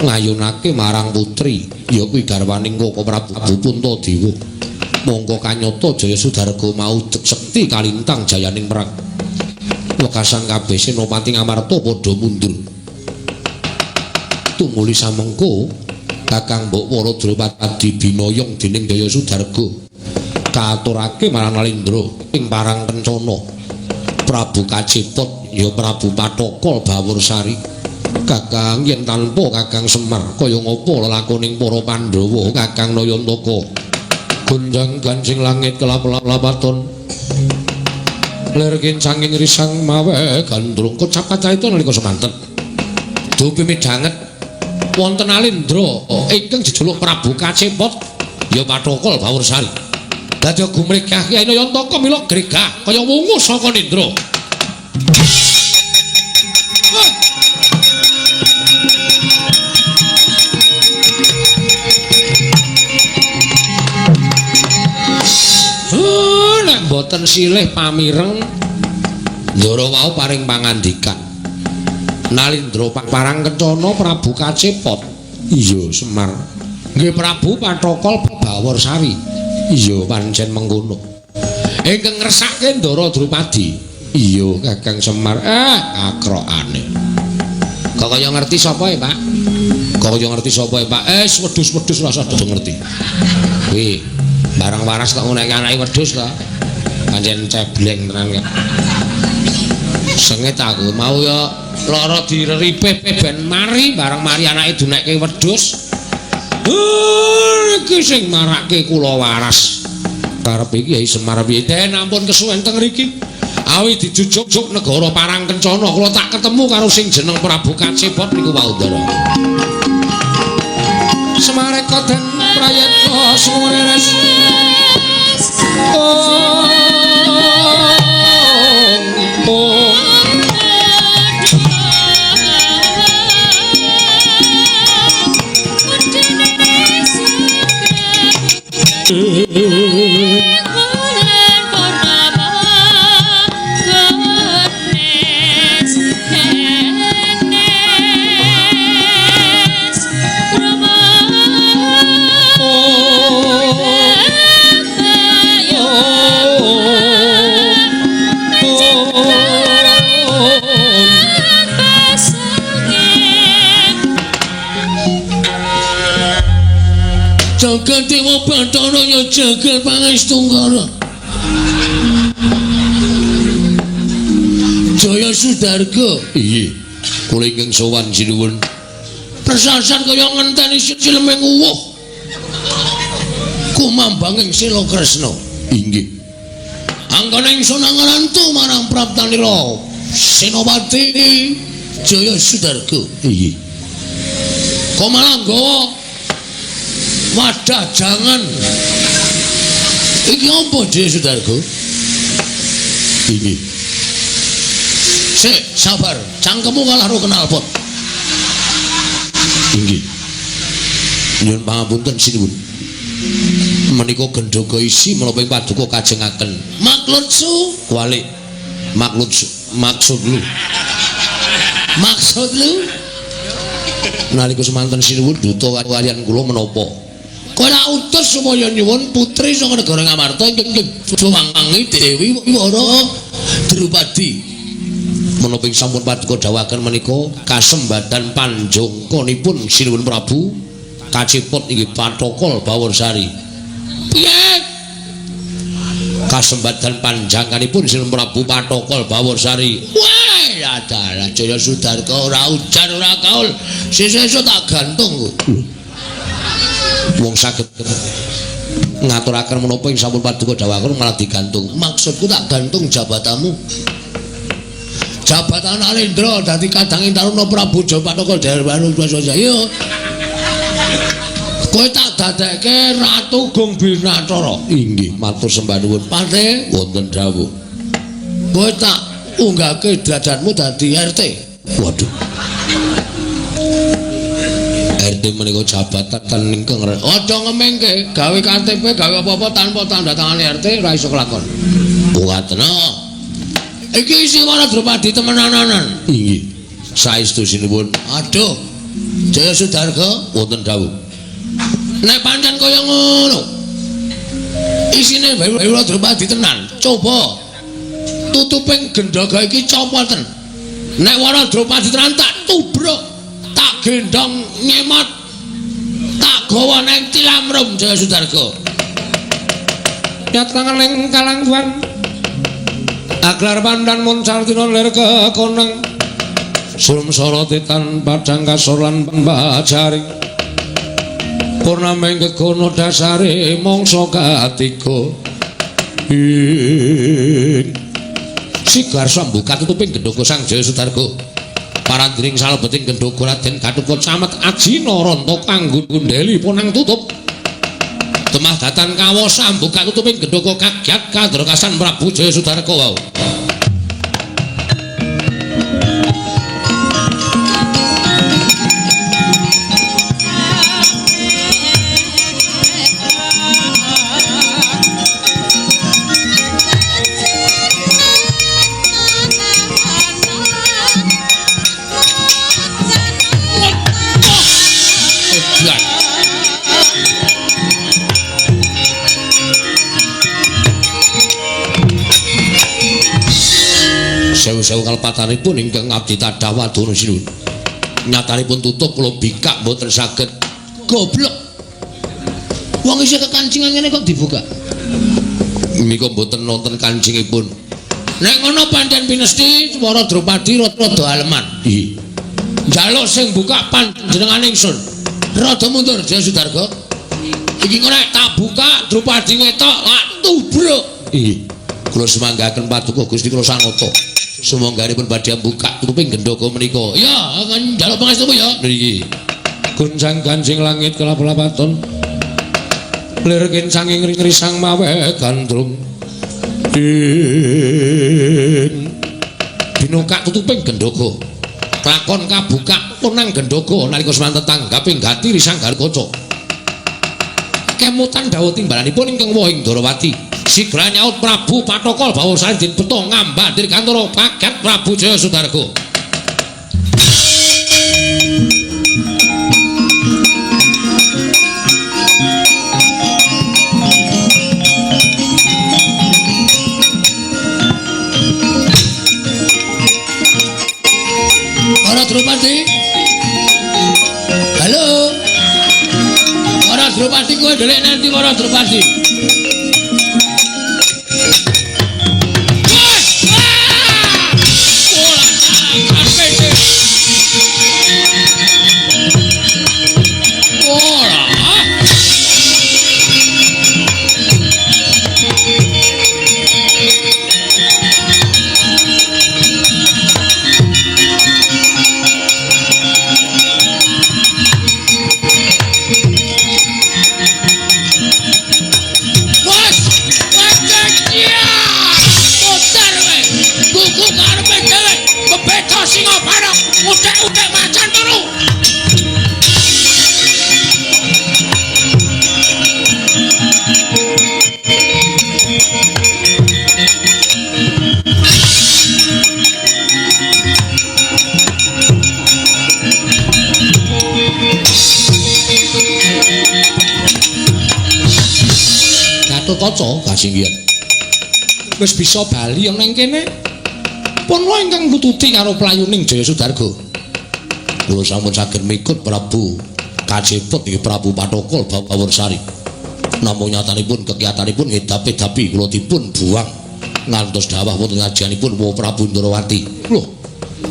ngayunake marang putri ya kuwi garwaning Koko Prabu Puntadewa. Mongko kanyata Jaya Sudarga mau sekti kalintang jayaning perang. Wekasan kabeh senopati Ngamarta padha mundur. Tumuli samengko Kakang Mbok Wara Drupadi binoyong dening Jaya Sudarga kaaturake marang Nalindra ing Parang Kencana. Prabu Kacepot ya Prabu Pathaka Bawursari. Kakang yen tanpa Kakang Semar kaya ngapa lelakoning para Pandhawa Kakang Nayantaka. Gonjang gancing langit kelap-lapaton lir kincanging risang mawe gandrung kocap kacaita nalika semanten. Dupi midhanget wonten Alindra ingkang jejuluk Prabu Kacepot ya Pathaka Bawursari. Dadi gumregah Kyai Nayantaka mila gregah kaya wungu saka nindra. Nek mboten silih pamireng Ndara wau paring pangandikan. Nalindra Parang Kencana Prabu Kacepot. Iya Semar. Nggih Prabu Pathaka Bawursari. Iya pancen mengkono. Ingkang ngersake Ndara Drupadi. Iya Kakang Semar. Kakrokane. Kok kaya ngerti sapa ya, Pak? Kok kaya ngerti sapa ya, Pak? Wedhus-wedhus rasa do ngerti. Kuwi barang waras kok ngonekke anake wedhus to. Pancen cebleng tenan kok. Sengit aku mau ya lara direripe ben mari barang mari anake dunekke wedhus. Iki sing marake kula waras. Karepe Kyai Semar piye? Den ampun kesuwen teng mriki. Awi dijujuk negara Parang Kencana kula tak ketemu karo sing jeneng Prabu Kacepot niku wau Ndara. Semareka den prayitna sumreres. Oh. Jagat Dewa Bathara ya jagat Pangestu-Ngara. Jaya Sudarga. Iya. Kula ingkang sowan sinuwun. Presasan kaya ngenteni sileming uwuh. Kumambanging Sila Kresna. Inggih. Angkana ingsun angarantu marang praptanira Senopati Jaya Sudarga. Inggih. Kok malah nggawa wadah jangan. Iki apa Jaya Sudarga? Inggih. Sik, sabar. Cangkemmu kalah ro knalpot. Inggih. Nyuwun pangapunten sinuwun. Menika gendhoga isi menapa ing paduka kajengaken. Maklutsu kualik. Maklutsu maksud lu. Maksud lu? Nalika semanten sinuwun duta kaliyan kula menapa? Kowe tak utus supaya nyuwun putri saka negara Ngamarta ingkang wangi Dewi Wara Drupadi. Menapa ing sampun paduka dawuhaken menika kasembadan panjangkanipun Sinuwun Prabu kacepot inggih Pathokol Baworsari. Piye? Kasembadan panjangkanipun Sinuwun Prabu Pathokol Baworsari. Wah, adalah Jaya Sudarga ora ujar ora kaul. Sesuk tak gantung. Wong saged ngaturaken menapa ing sampun paduka dawuhaken malah digantung. Maksudku tak gantung jabatanmu. Jabatan Alendra dadi kadanging Taruna Prabu Jaya Pathokol Darwanu Yo. Kowe tak dadekke Ratu Gung Binathara. Inggih, matur sembah nuwun. Pate wonten dawuh. Kowe tak unggahke derajatmu dadi RT. Waduh. RT menika jabatan ingkang aja ngemengke, gawe KTP, gawe apa-apa tanpa tanda tangan RT ora iso kelakon. Ngaten. Iki isi Wara Drupadi temenanan. Inggih. Saestu sinuwun. Aduh. Jaya Sudarga wonten dawuh. Nek pancen kaya ngono. Isine Wara Drupadi tenan. Coba tutuping gendhaga iki copoten. Nek Wara Drupadi tenan tak tubruk, tak gendhong nyemot. Tak gawa nang Tilamrum Jaya Sudarga. Nyat tangan ing kalangguan. Aglar pandan moncal tina lir kekoneng. Surum sorotitan padang kasor lan bajaring. Purnaming kekono dasare mangsa katiga. Ing sigar sambuka tutuping gendhoga Sang Jaya Sudarga. Parandring salebeting gendhoga Raden Gatotkaca camet Ajina Ranta kanggo ngundheli ponang tutup. Temah datan kawasa ambuka tutuping gendhoga kagyat kadrakasan Prabu Jaya Sudarga wau. Sewu-sewu kalepatanipun ingkang abdi tadah wadana sinuwun. Nyatanipun tutup kula bikak mboten saged. Goblok. Wong isih kekancingan ngene kok dibuka. Menika mboten nonton kancingipun. Nek ngono pancen pinesti Wara Drupadi rada aleman. Nggih. Njaluk sing buka panjenengan ingsun. Rada mundur Jaya Sudarga. Iki kok nek tak buka Drupadi ngetok lak tubruk. Nggih. Kula semanggaken paduka Gusti kula sanata. Sumangganipun badhe buka tutuping gendhoga menika. Ya, njaluk pangestumu ya. Nggih. Gonjang ganjing langit kelap-lapaton. Lir kincanging risang mawe gandrung. Ing binukak tutuping gendhoga. Lakon kabuka punang gendhoga nalika semanten tanggaping gati risang Garukaca. Kemutan dawuh timbalanipun ingkang wohing Ndorowati. Sigra nyaut Prabu Pathokol Baworsari den beto ngambah dirgantara kaget Prabu Jaya Sudarga. Para Drupadi. Halo. Para Drupadi kowe ndelik nanti para Drupadi. Gatotkaca kasinggihan. Wis bisa bali ana ing kene. Punapa ingkang nututi karo playuning Jaya Sudarga? Kula sampun saged mikut Prabu Kaceput inggih Prabu Pathokol Bawarsari. Namung nyatanipun kekiyatanipun ngedap-edapi kula dipun buang ngantos dawah wonten ngajianipun Wa Prabu Ndrawati. Lho,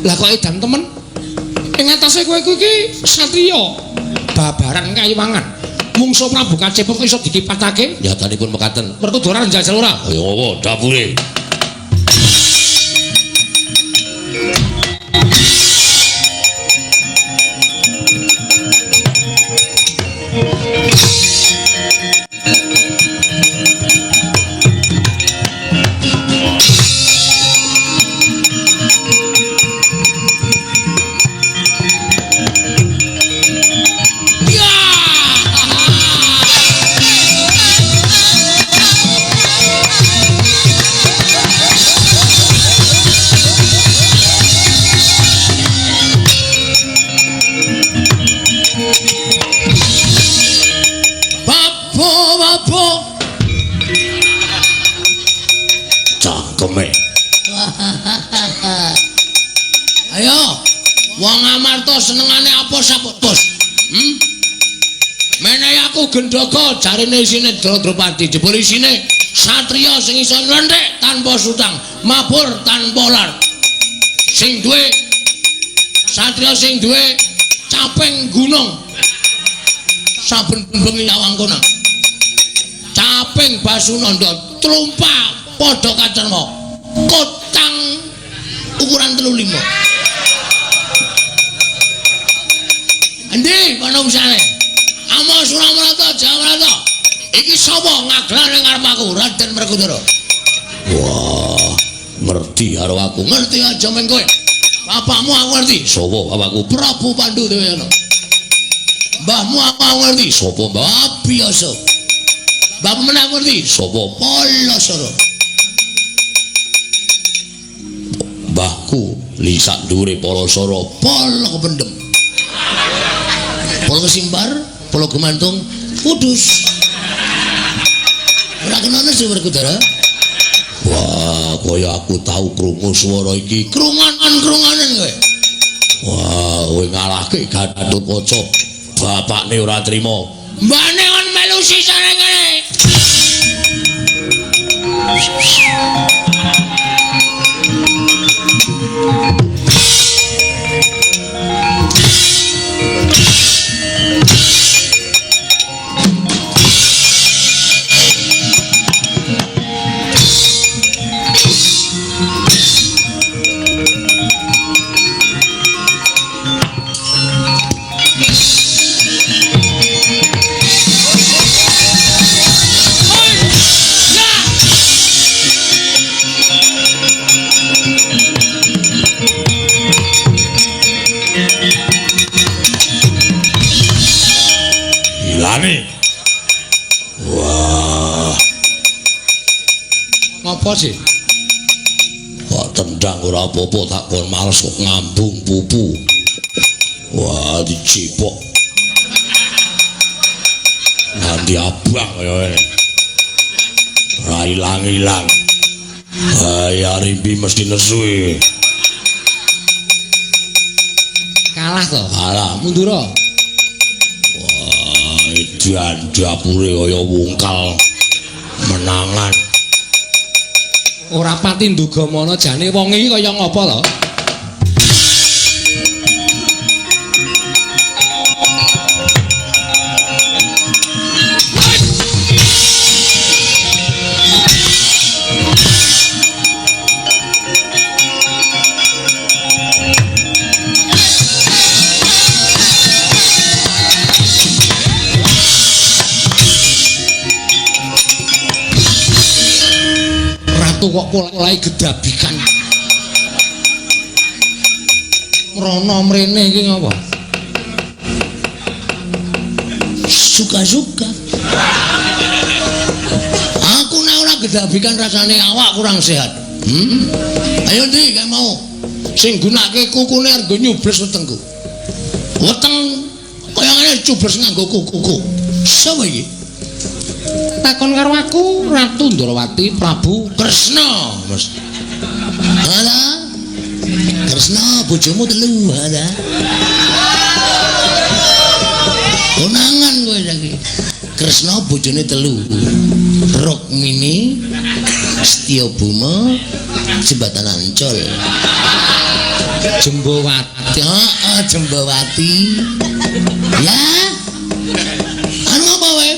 lah kok edan temen? Ing atase kowe iki satriya babaran kayiwangan. Mungsuh Prabu Kaceput iso dikipatake? Nyatanipun mekaten. Werkudara njajal ora? Ayo apa dapure? Cangkeme. Ayo, wong Amarta senengane apa sapos? Menehi aku gendhoga jarine isine Drupadi, jebul isine satriya sing iso nlenthik tanpa sutang, mabur tanpa lar. Sing duwe satriya sing duwe caping gunung. Saben bengi nyawang kono. Caping Basunanda trumpak padha kacerma. Kotang ukuran 35. Endi manungsane? Ama Suramarata Jamarata. Iki sapa ngaglar ning ngarep aku Raden Werkudara? Wah, ngerti karo aku. Ngerti aja men kowe. Bapakmu aku ngerti. Sapa bapakku? Prabu Pandu Dewayana. Mbahmu aku ngerti. Sapa mbah? Abiyasa. Mbahmu meneh aku ngerti. Sapa? Palasara. Mbahku li sak dhuwure Palasara, Pala kependem. Pala kesimbar, pala gemantung, Kudus. Ora kenane sih Werkudara. Wah, kaya aku tau krungu swara iki. Krungonan-krungonan kowe. Wah, kowe ngalahke Gatotkaca. Bapakne ora trima. Mbane kon melu sisane kene. Ilane. Wah, Ngopo sih? kok tendang ora apa-apa tak kon males kok ngambung pupu. Wah, dicipok. Nganti abang kaya ngene. Ora ilang-ilang. Ayo Rimpi mesti nesu iki. Kalah to? Kalah. Mundura. Wah, edan dapure kaya wungkal menangan. Ora pati nduga mana jane wong iki kaya ngapa to? Ratu kok mulai gedabikan. Mrono mrene iki ngapa? Suka-suka. Aku nek ora gedabikan rasane awak kurang sehat. Ayo ndi kae mau. Sing gunake kukune arep nyubles wetengku. Weteng kaya ngene cubles nganggo kukuku. Sapa iki? Takon karo aku Ratu Ndrawati Prabu Kresna mesti. Ala. Kresna bojomu telu, ala. Konangan kowe saiki. Kresna bojone telu. Rukmini, Setyabuma, Jembatan Ancol. Jembawati. Heeh, Jembawati. Ya. Anu apa wae?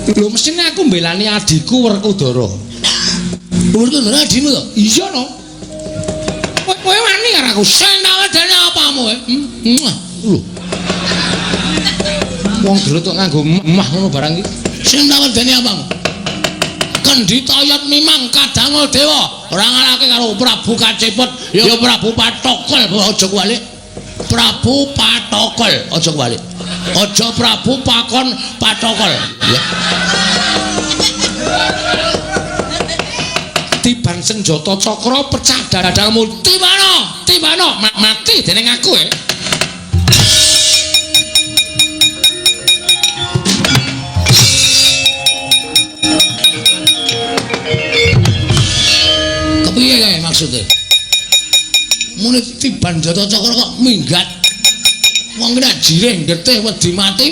Lho mestine aku mbelani adikku Werkudara. Werkudara adimu to? Iya no. Kowe wani karo aku. Sing tak wedeni apamu kowe? Lho. Wong gelut kok nganggo mah ngono barang iki. Sing tak wedeni apamu? Kendhi toyot mimang kadangul dewa ora ngalahke karo Prabu Kacepet ya Prabu Patokol aja kuwalik. Prabu Patokol aja kuwalik. Aja Prabu Pakon Patokol. Ya. Tiban senjata cakra pecah dadamu. Tibano, tibano mati dening aku e. Kepiye kae maksude? Muni tiban jata cakra kok minggat. Wong kena jirih getih wedi mati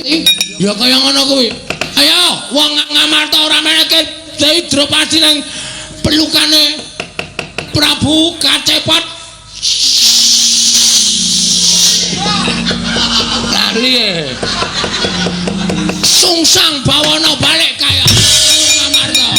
ya kaya ngono kuwi. Ayo wong Ngamarta ora meneke Dewi Dropadi nang pelukane Prabu Kacepet. Lali e. Sungsang bawana balik kaya Ngamarta.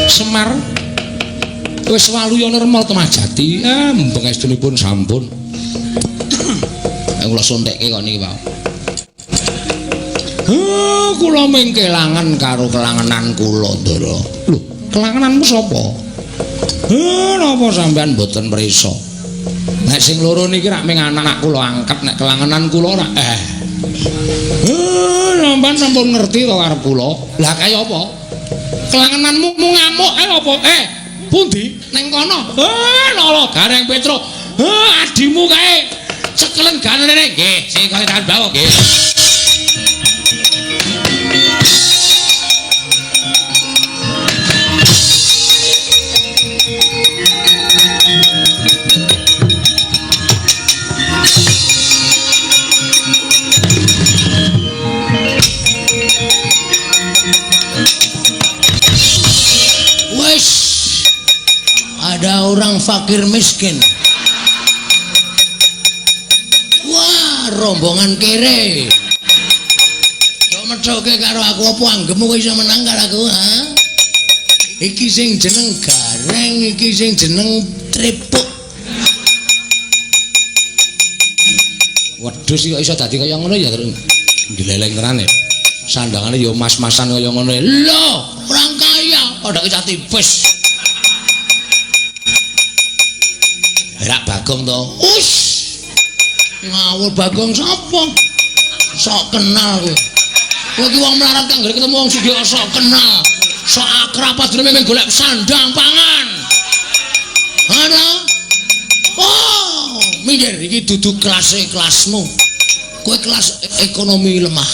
Semar wis waluya nirmal temajati. Bengestunipun sampun. Kula sontekke kok niki, Pak. Kula ming kelangan karo kelangenan kula, Ndara. Lho, kelangenanmu sapa? Napa sampean mboten mrisa? Nek sing loro niki rak ming anak kula angkat, nek kelangenan kula rak sampean sampun ngerti to karep kula. Lah kaya apa? Kelangenanmu ngamuk apa? Pundi? Ning kono. Lolo Gareng Petro. Adimu kae cekelen ganene. Nggih, sing kaya tangan bawa nggih. Ada orang fakir miskin. Wah, rombongan kere. Kok methoke karo aku apa anggemu kowe iso menang karo aku, ha? Iki sing jeneng Gareng, iki sing jeneng Tripuk. Wedhus kok iso dadi kaya ngono ya terus ngleleng tenan e. Sandangane ya mas-masan kaya ngono. Lho, orang kaya padha cah tipis. Rak Bagong to. Us. Ngawur Bagong sapa? Sok kenal kowe. Kowe iki wong melarat kang anggere ketemu wong sugih sok kenal. Sok akrab padune mung golek sandang pangan. Ana? Oh, minggir iki dudu kelase kelasmu. Kowe kelas ekonomi lemah.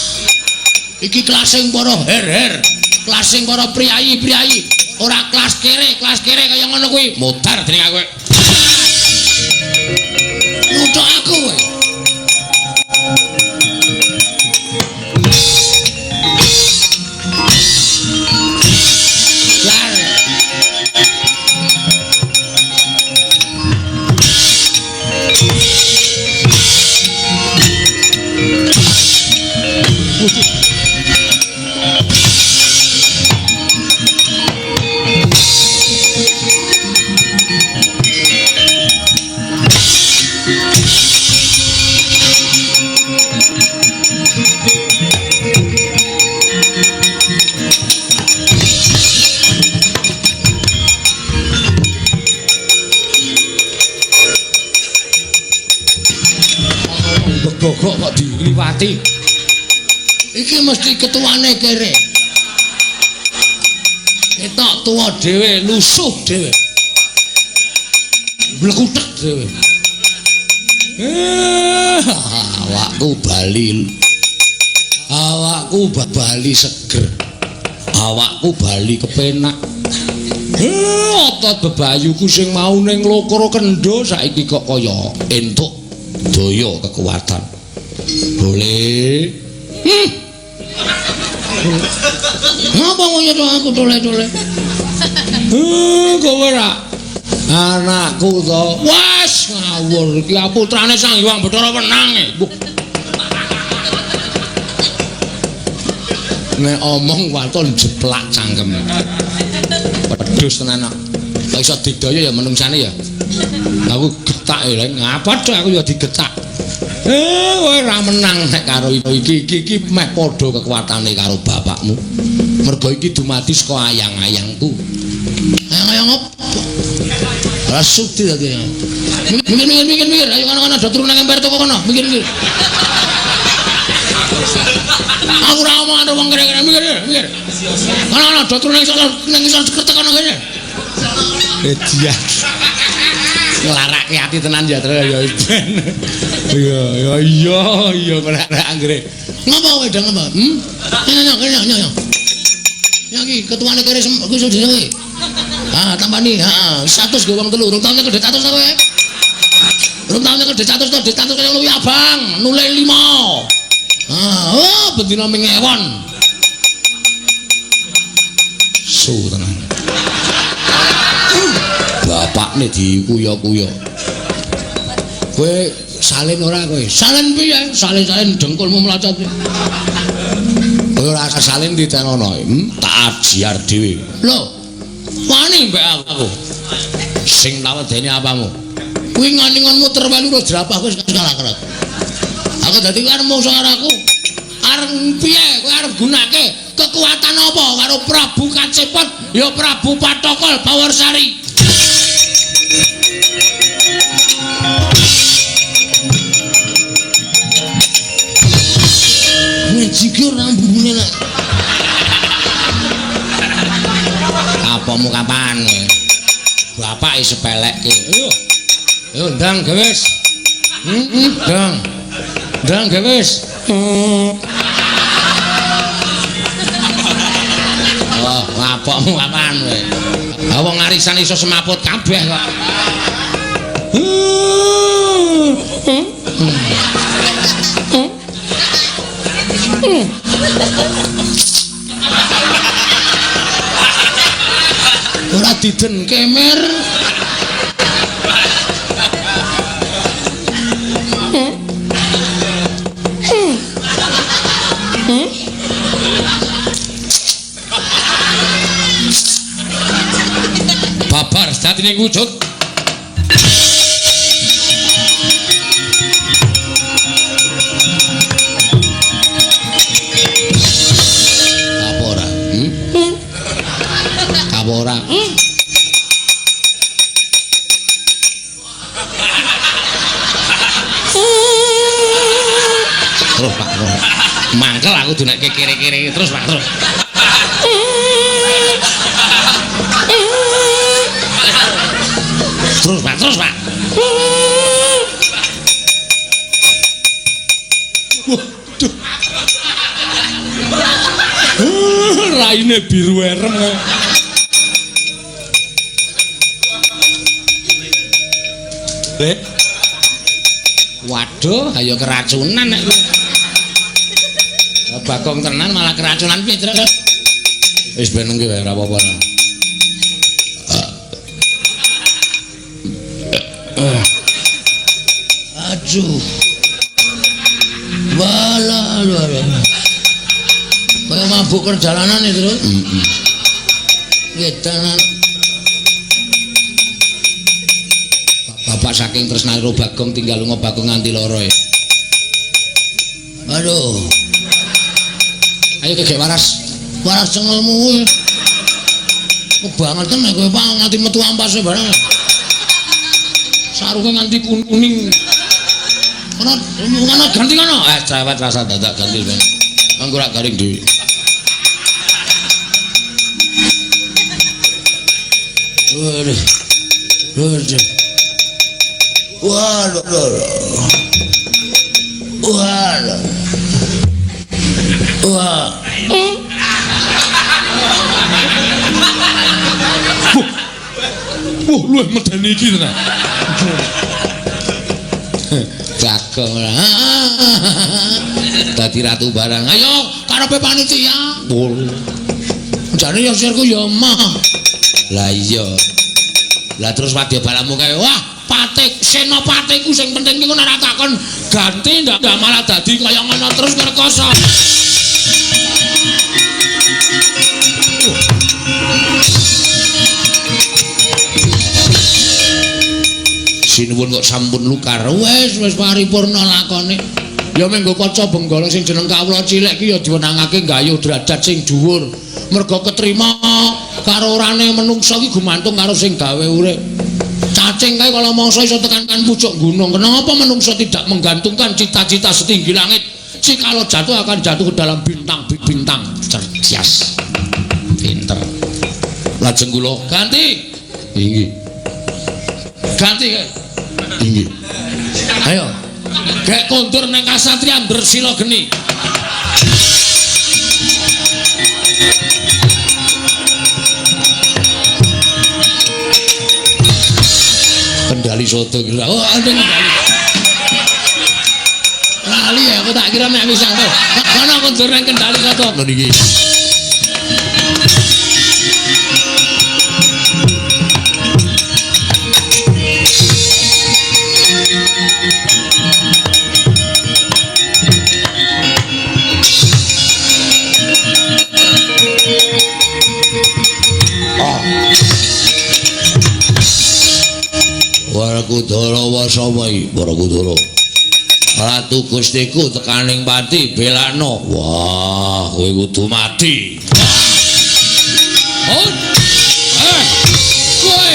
Iki kelas sing para her-her, kelas sing para priayi-priayi, ora kelas kere kaya ngono kuwi. Mutar dening aku. Nuthuk aku kowe. Lar. Diliwati. Iki mesti ketuane kere. Ketok tuwa dhewe, lusuh dhewe. Blekutek dhewe. Awakku bali. Awakku bali seger. Awakku bali kepenak. Otot bebayuku sing mau ning Lokoro Kendho saiki kok kaya entuk daya kekuatan. Boleh. Ngapa ngono to aku tole-tole? Kowe ra anakku to. Wes ngawur iki putrane Sang Hyang Bathara Wenang. Nek omong waton jeplak cangkem. Pedhus tenan kok. Kok iso digdaya ya menungsane ya. Aku getak e, ngapa tok aku ya digetak. Kowe ora menang nek karo iki iki iki meh padha kekuatane karo bapakmu. Mergo iki dumadi saka ayang-ayangku. Ayang-ayang opo? Ora sudi dadi. Mikir mikir mikir mikir, ayo kono-kono do turu nang emper toko kono, mikir mikir. Aku ora omong karo wong kere-kere, mikir mikir. Kono-kono do turu nang isor nang isor kretek kono kene. Edian. Nglarake ati tenan ya terus ya ben. Iya iya iya iya nek anggere. Ngapa wedang apa? Nyo nyo nyo nyo. Ya iki ketuane kere kuwi iso jenenge. Ah tampani, heeh, 100 go wong telu, rong taun nyekel 100 ta kowe. Rong taun nyekel 100 to, 100 kaya luwi abang, nule 5. Ah, oh bendina ming ewon. Su tenan. Bapakne dikuya-kuya. Kowe salin ora kowe? Salin piye? Salin-salin dengkulmu mlocot. Kowe ora salin ditenono. Tak ajiar dhewe. Lho. Wani mbek aku. Sing tak wedeni apamu? Kuwi ngani-ngon muter melu ro jerapah wis kalah kerat. Aku dadi arep mungsuh karo aku. Arep piye kowe arep gunake kekuatan apa karo Prabu Kacepot ya Prabu Pathokol Bawarsari. Ngaji ora ambune nek. Apamu kapan? Bapak sepelekke. Ayo. Ayo ndang gewis. Ndang. Ndang gewis. Wah, ngapokmu kapan kowe? Ha wong arisan iso semaput kabeh kok. Ora diden kemer. Babar sejatine wujud. Apa ora? Apa ora? Terus Pak, terus. Mangkel aku dinekke kere-kere terus Pak, terus. Terus Pak, terus Pak. Waduh. Raine biru erem. Lek. Waduh, ayo keracunan nek. Bagong tenan malah keracunan piye, Tru? Wis ben nengke wae ora apa-apa. Aduh. Walah, walah. Kaya mabuk perjalanan itu, Tru. Heeh. Wedanan. Bapak saking tresnane karo Bagong tinggal lunga Bagong nganti lara ya. Aduh. Ayo kegek waras. Waras cengelmu kuwi. Kebangetan nek kowe Pak nganti metu ampase barang. Sarunge nganti kuning. Kono kono ganti kono. Cerewet rasa dadak ganti ben. Anggo rak garing dhewe. Waduh. Waduh. Waduh. Waduh. Wah. Wah, luwih medeni iki tenan. Bagong. Dadi ratu barang. Ayo karepe panitia. Jane ya sirku ya mah. Lah iya. Lah terus wadya balamu kae. Wah, patik senopatiku sing penting iku nek takon ganti ndak malah dadi kaya ngono terus ngrekoso. Sinuwun kok sampun lukar. Wis wis paripurna lakone. Ya menggo kaca Benggala sing jeneng kawula cilik ki ya diwenangake gayuh derajat sing dhuwur. Merga ketrima karo orane menungsa ki gumantung karo sing gawe urip. Cacing kae kala mangsa iso tekan pucuk gunung. Kenapa menungsa tidak menggantungkan cita-cita setinggi langit? Jikalau jatuh akan jatuh ke dalam bintang-bintang. Cerdas. Pinter. Lajeng kula ganti. Inggih. Ganti kae. Inggih. Ayo. Gek kondur nang kasatriyan Bersila Geni. Kendali soto kira. Oh, enten kendali. Lali ya, aku tak kira mek misang to. Kono kondur nang kendali soto. Lho niki. Werkudara sapa iki? Werkudara. Ratu Gustiku tekaning pati belakno. Wah, kowe kudu mati. Oh. Kowe.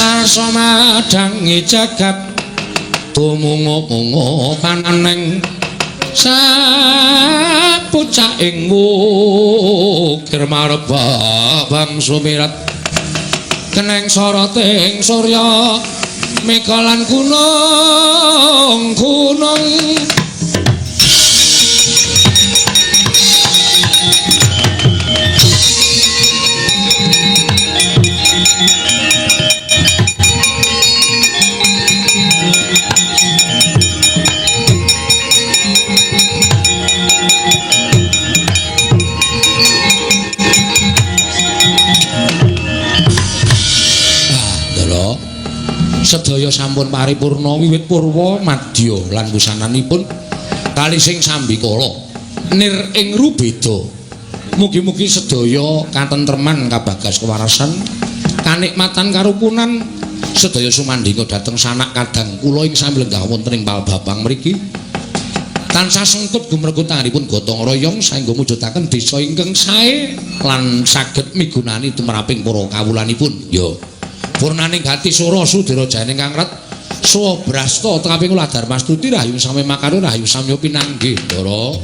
Arsa madangi jagat tumungu-mungu paneneng sapucaking wukir marebabang sumirat keneng soroting surya mega lan gunung-gunung. Sedaya sampun paripurna wiwit purwa madya lan wusananipun kali sing sambikala nir ing rubeda. Mugi-mugi sedaya katentreman kabagas kewarasan kanikmatan karukunan sedaya sumandinga dhateng sanak kadang kula ing sami lenggah wonten ing Palbapang mriki tansah sengkut gumregut tanganipun gotong royong saengga mujudaken desa ingkang sae lan saged migunani tumraping para kawulanipun. Ya purnaning gati sura sudira jayaning kang ret swabrasta tengaping kula dharmastuti rahayu sami makarun rahayu samya pinanggih. Ndara.